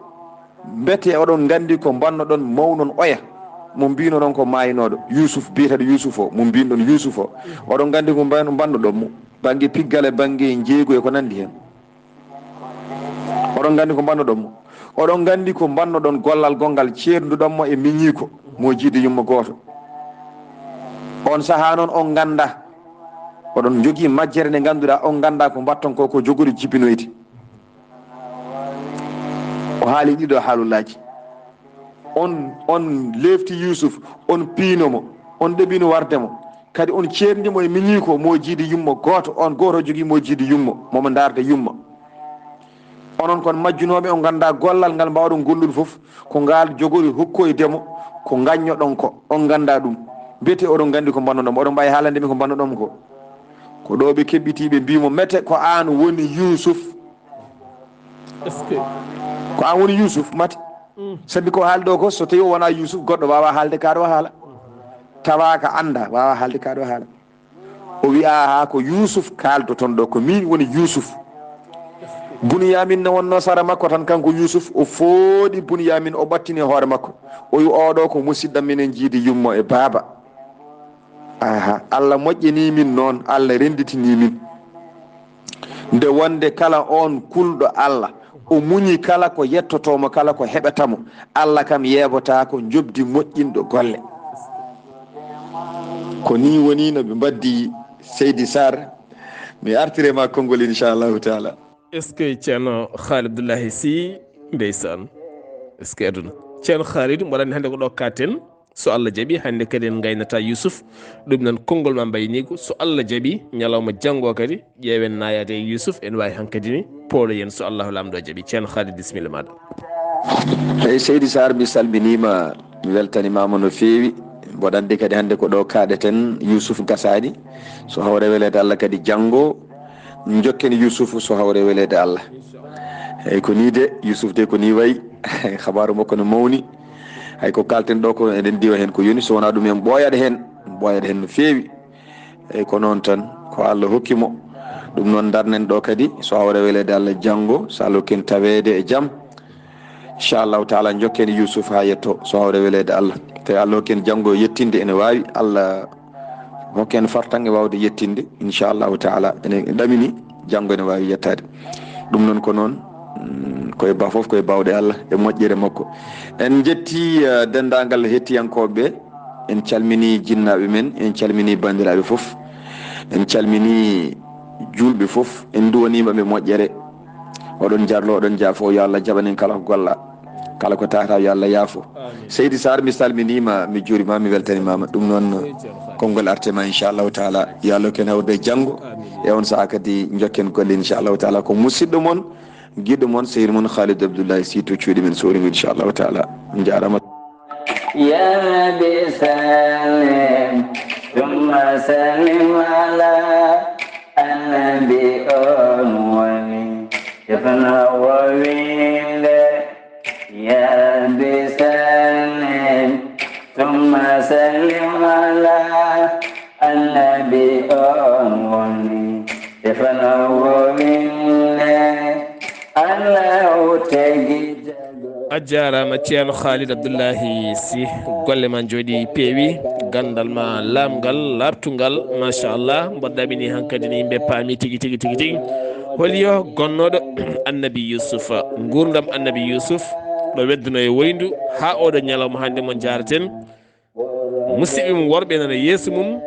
mbete oɗon nganndi ko mbannoɗon mawnon oya? Mo mbiinoɗon ko maaynooɗo, Yuusuf, biyeteeɗo Yuusuf o, mo mbiinoɗon Yuusuf o. Oɗon nganndi ko mban-, mbannoɗon mo, bannge piggal e bannge njeeygu e ko nanndi heen. Oɗon nganndi ko mbannoɗon mo. Oɗon nganndi ko mbannoɗon gollal gonngal ceernduɗon mo e miñiiko mo jiidi yumma gooto. On sahaa noon on nganndaa. Oɗon njogii majjere nde ngannduɗaa on nganndaa ko mbatton ko, ko jogude jibinoyde." O haali ɗiɗo haalullaaji. On, on leefti Yuusuf, on piino mo, on ɗeɓino warde mo. Kadi on ceerndi mo e miñiiko mo jiidi yumma gooto, on gooto jogii mo jiidi yumma, momo ndaarde yumma. Onon kon majjunooɓe, on nganndaa gollal ngal mbaawɗon gollude fof, ko ngal jogori hokkoyde mo, ko ngaññoɗon ko, on nganndaa ɗum. Mbete oɗon nganndi ko mbannoɗon mo, oɗon mbaawi haalande mi ko mbannoɗon mo ko. Ko ɗo ɓe keɓɓiti, ɓe mbii mo, "Mete ko aan woni Yuusuf?" Est-ce que ko aan woni Yuusuf, mate? Sabi ko haalde o ko, so tawi o wonaa Yuusuf, goɗɗo waawaa haalde kaa ɗo haala. Tawaaka, anndaa, waawaa haalde kaa ɗo haala. O wi'a, "Haa ko Yuusuf kaaldoton ɗo, ko miin woni Yuusuf." Buniyaamin ne wonnoo sara makko tan, kanko Yuusuf, o fooɗi Buniyaamin, o ɓattini hoore makko. O wi, "Oo ɗo ko musiɗɗo minen jiidi yummo e baaba." Aha, Alla moƴƴinii min noon, Alla rennditini min. Nde wonde kala oon kulɗo Alla, o muñi kala ko yettotoo mo, kala ko heɓata mo, Alla kam yeebotaako njoɓdi moƴƴinɗo golle. Ko nii woni no ɓe mbaddi, Seydi Sarr, mi artire ma konngol, inchallahu taala. Est-ce que Ceerno Khalid Abdullahi Sy, ndeysaan. Est-ce que aduna? Ceerno Khalid, mboɗo anndi hannde ko ɗo kaaten. So Allah jaɓi, hannde kadi en ngaynata Yusuf. Ɗum noon, konngol ma mbayniigu. So Allah jaɓi, ñalawma janngo kadi, ƴeewen naayaade e Yusuf, en waawi hankadi ni, pooloyen so Allahu Laamɗo jaɓi. Ceerno Khalid, bisimilla maaɗa. Eyi, Seydi Sarr, mi salminiima, mi weltanimaama no feewi. Mboɗo anndi kadi hannde ko ɗo kaaɗeten, Yusuf gasaani. So hawre weleede Allah kadi janngo, njokken Yusuf so hawre weleede Allah. Eyi, ko nii de, Yusuf de ko nii wayi. Habaaru makko no mawni. Hay ko kaalten ɗo ko eɗen ndiwa heen ko yoni, so wonaa ɗum en ɓooyat heen, ɓooyat heen no feewi. Eyi, ko noon tan, ko Allah hokki mo. Ɗum noon ndarnen ɗo kadi, so hawre weleede Allah janngo, so Allah hokki en taweede e jam. Inchallahu taala, njokken Yusuf haa yetto, so hawre weleede Allah. Tawi Allah hokki en janngo yettinde ene waawi, Allah hokka en fartaŋŋe waawde yettinde, inchallahu taala, ene ɗamini, janngo ene waawi yettaade. Ɗum noon ko noon, mm, koye ba fof koye baawɗe Allah e moƴƴere makko. En njetti, eh, denndaangal hettiyankooɓe ɓe, en calmini jinnaaɓe men, en calmini banndiraaɓe fof, en calmini juulɓe fof, en nduwaniima ɓe moƴƴere. Oɗon njarlo, oɗon njaafo, yo Allah jaɓan en kala ko golla. Kala ko tata, yo Allah yaafo. Amin. Seydi Sarr, mi salminiima, mi juuriima, mi weltanimaama. Ɗum noon, konngol arte ma, inchallahu taala. Yo Allah ken hawrude janngo. Amin. E on sahaa kadi njokken golle, inchallahu taala. Ko musidɗo mon, giɗo mon, sehil mon Khalid Abdoulaye Sy to cuuɗi men Sooringo, inchallahu taala. On njaaraama. يا رب سلم ثم سلم على النبي أول. يفنى وويل. يا رب Kono o winne Allahu tagi jago. A jaaraama, Ceerno Khalid Abdullahi Sy. Golle ma njooɗi, peewi, ganndal ma laamngal, laaɓtungal, machallah. Mboɗɗaɓe ni hankadi ni yimɓe paami tigi, tigi, tigi, tigi. Holi yo gonnooɗo Annabi Yusufa, nguurndam Annabi Yusuf, ɗo wedduno e woyndu haa oɗo ñalawma hannde mo njaaraten. Musidɓe mum worɓe nana yeeso mum,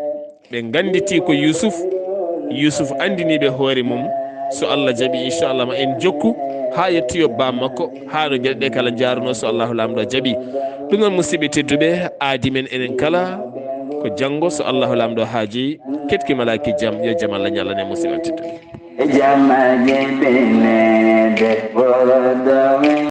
ɓe ngannditi ko Yusuf. Yusuf anndini ɓe hoore mum. So Allah jaɓi, inchallah, ma en jokku haa yettoyo baam makko, haa no geɗe ɗe kala njaaruno, so Allahu Laamɗo jaɓi. Ɗum noon, musidɓe tedduɓe, aadi men enen kala ko janngo, so Allahu Laamɗo haaji, ketki malaaki jam, yo jam Allah ñallan en, musidɓe tedduɓe. Jama jibinede, worodo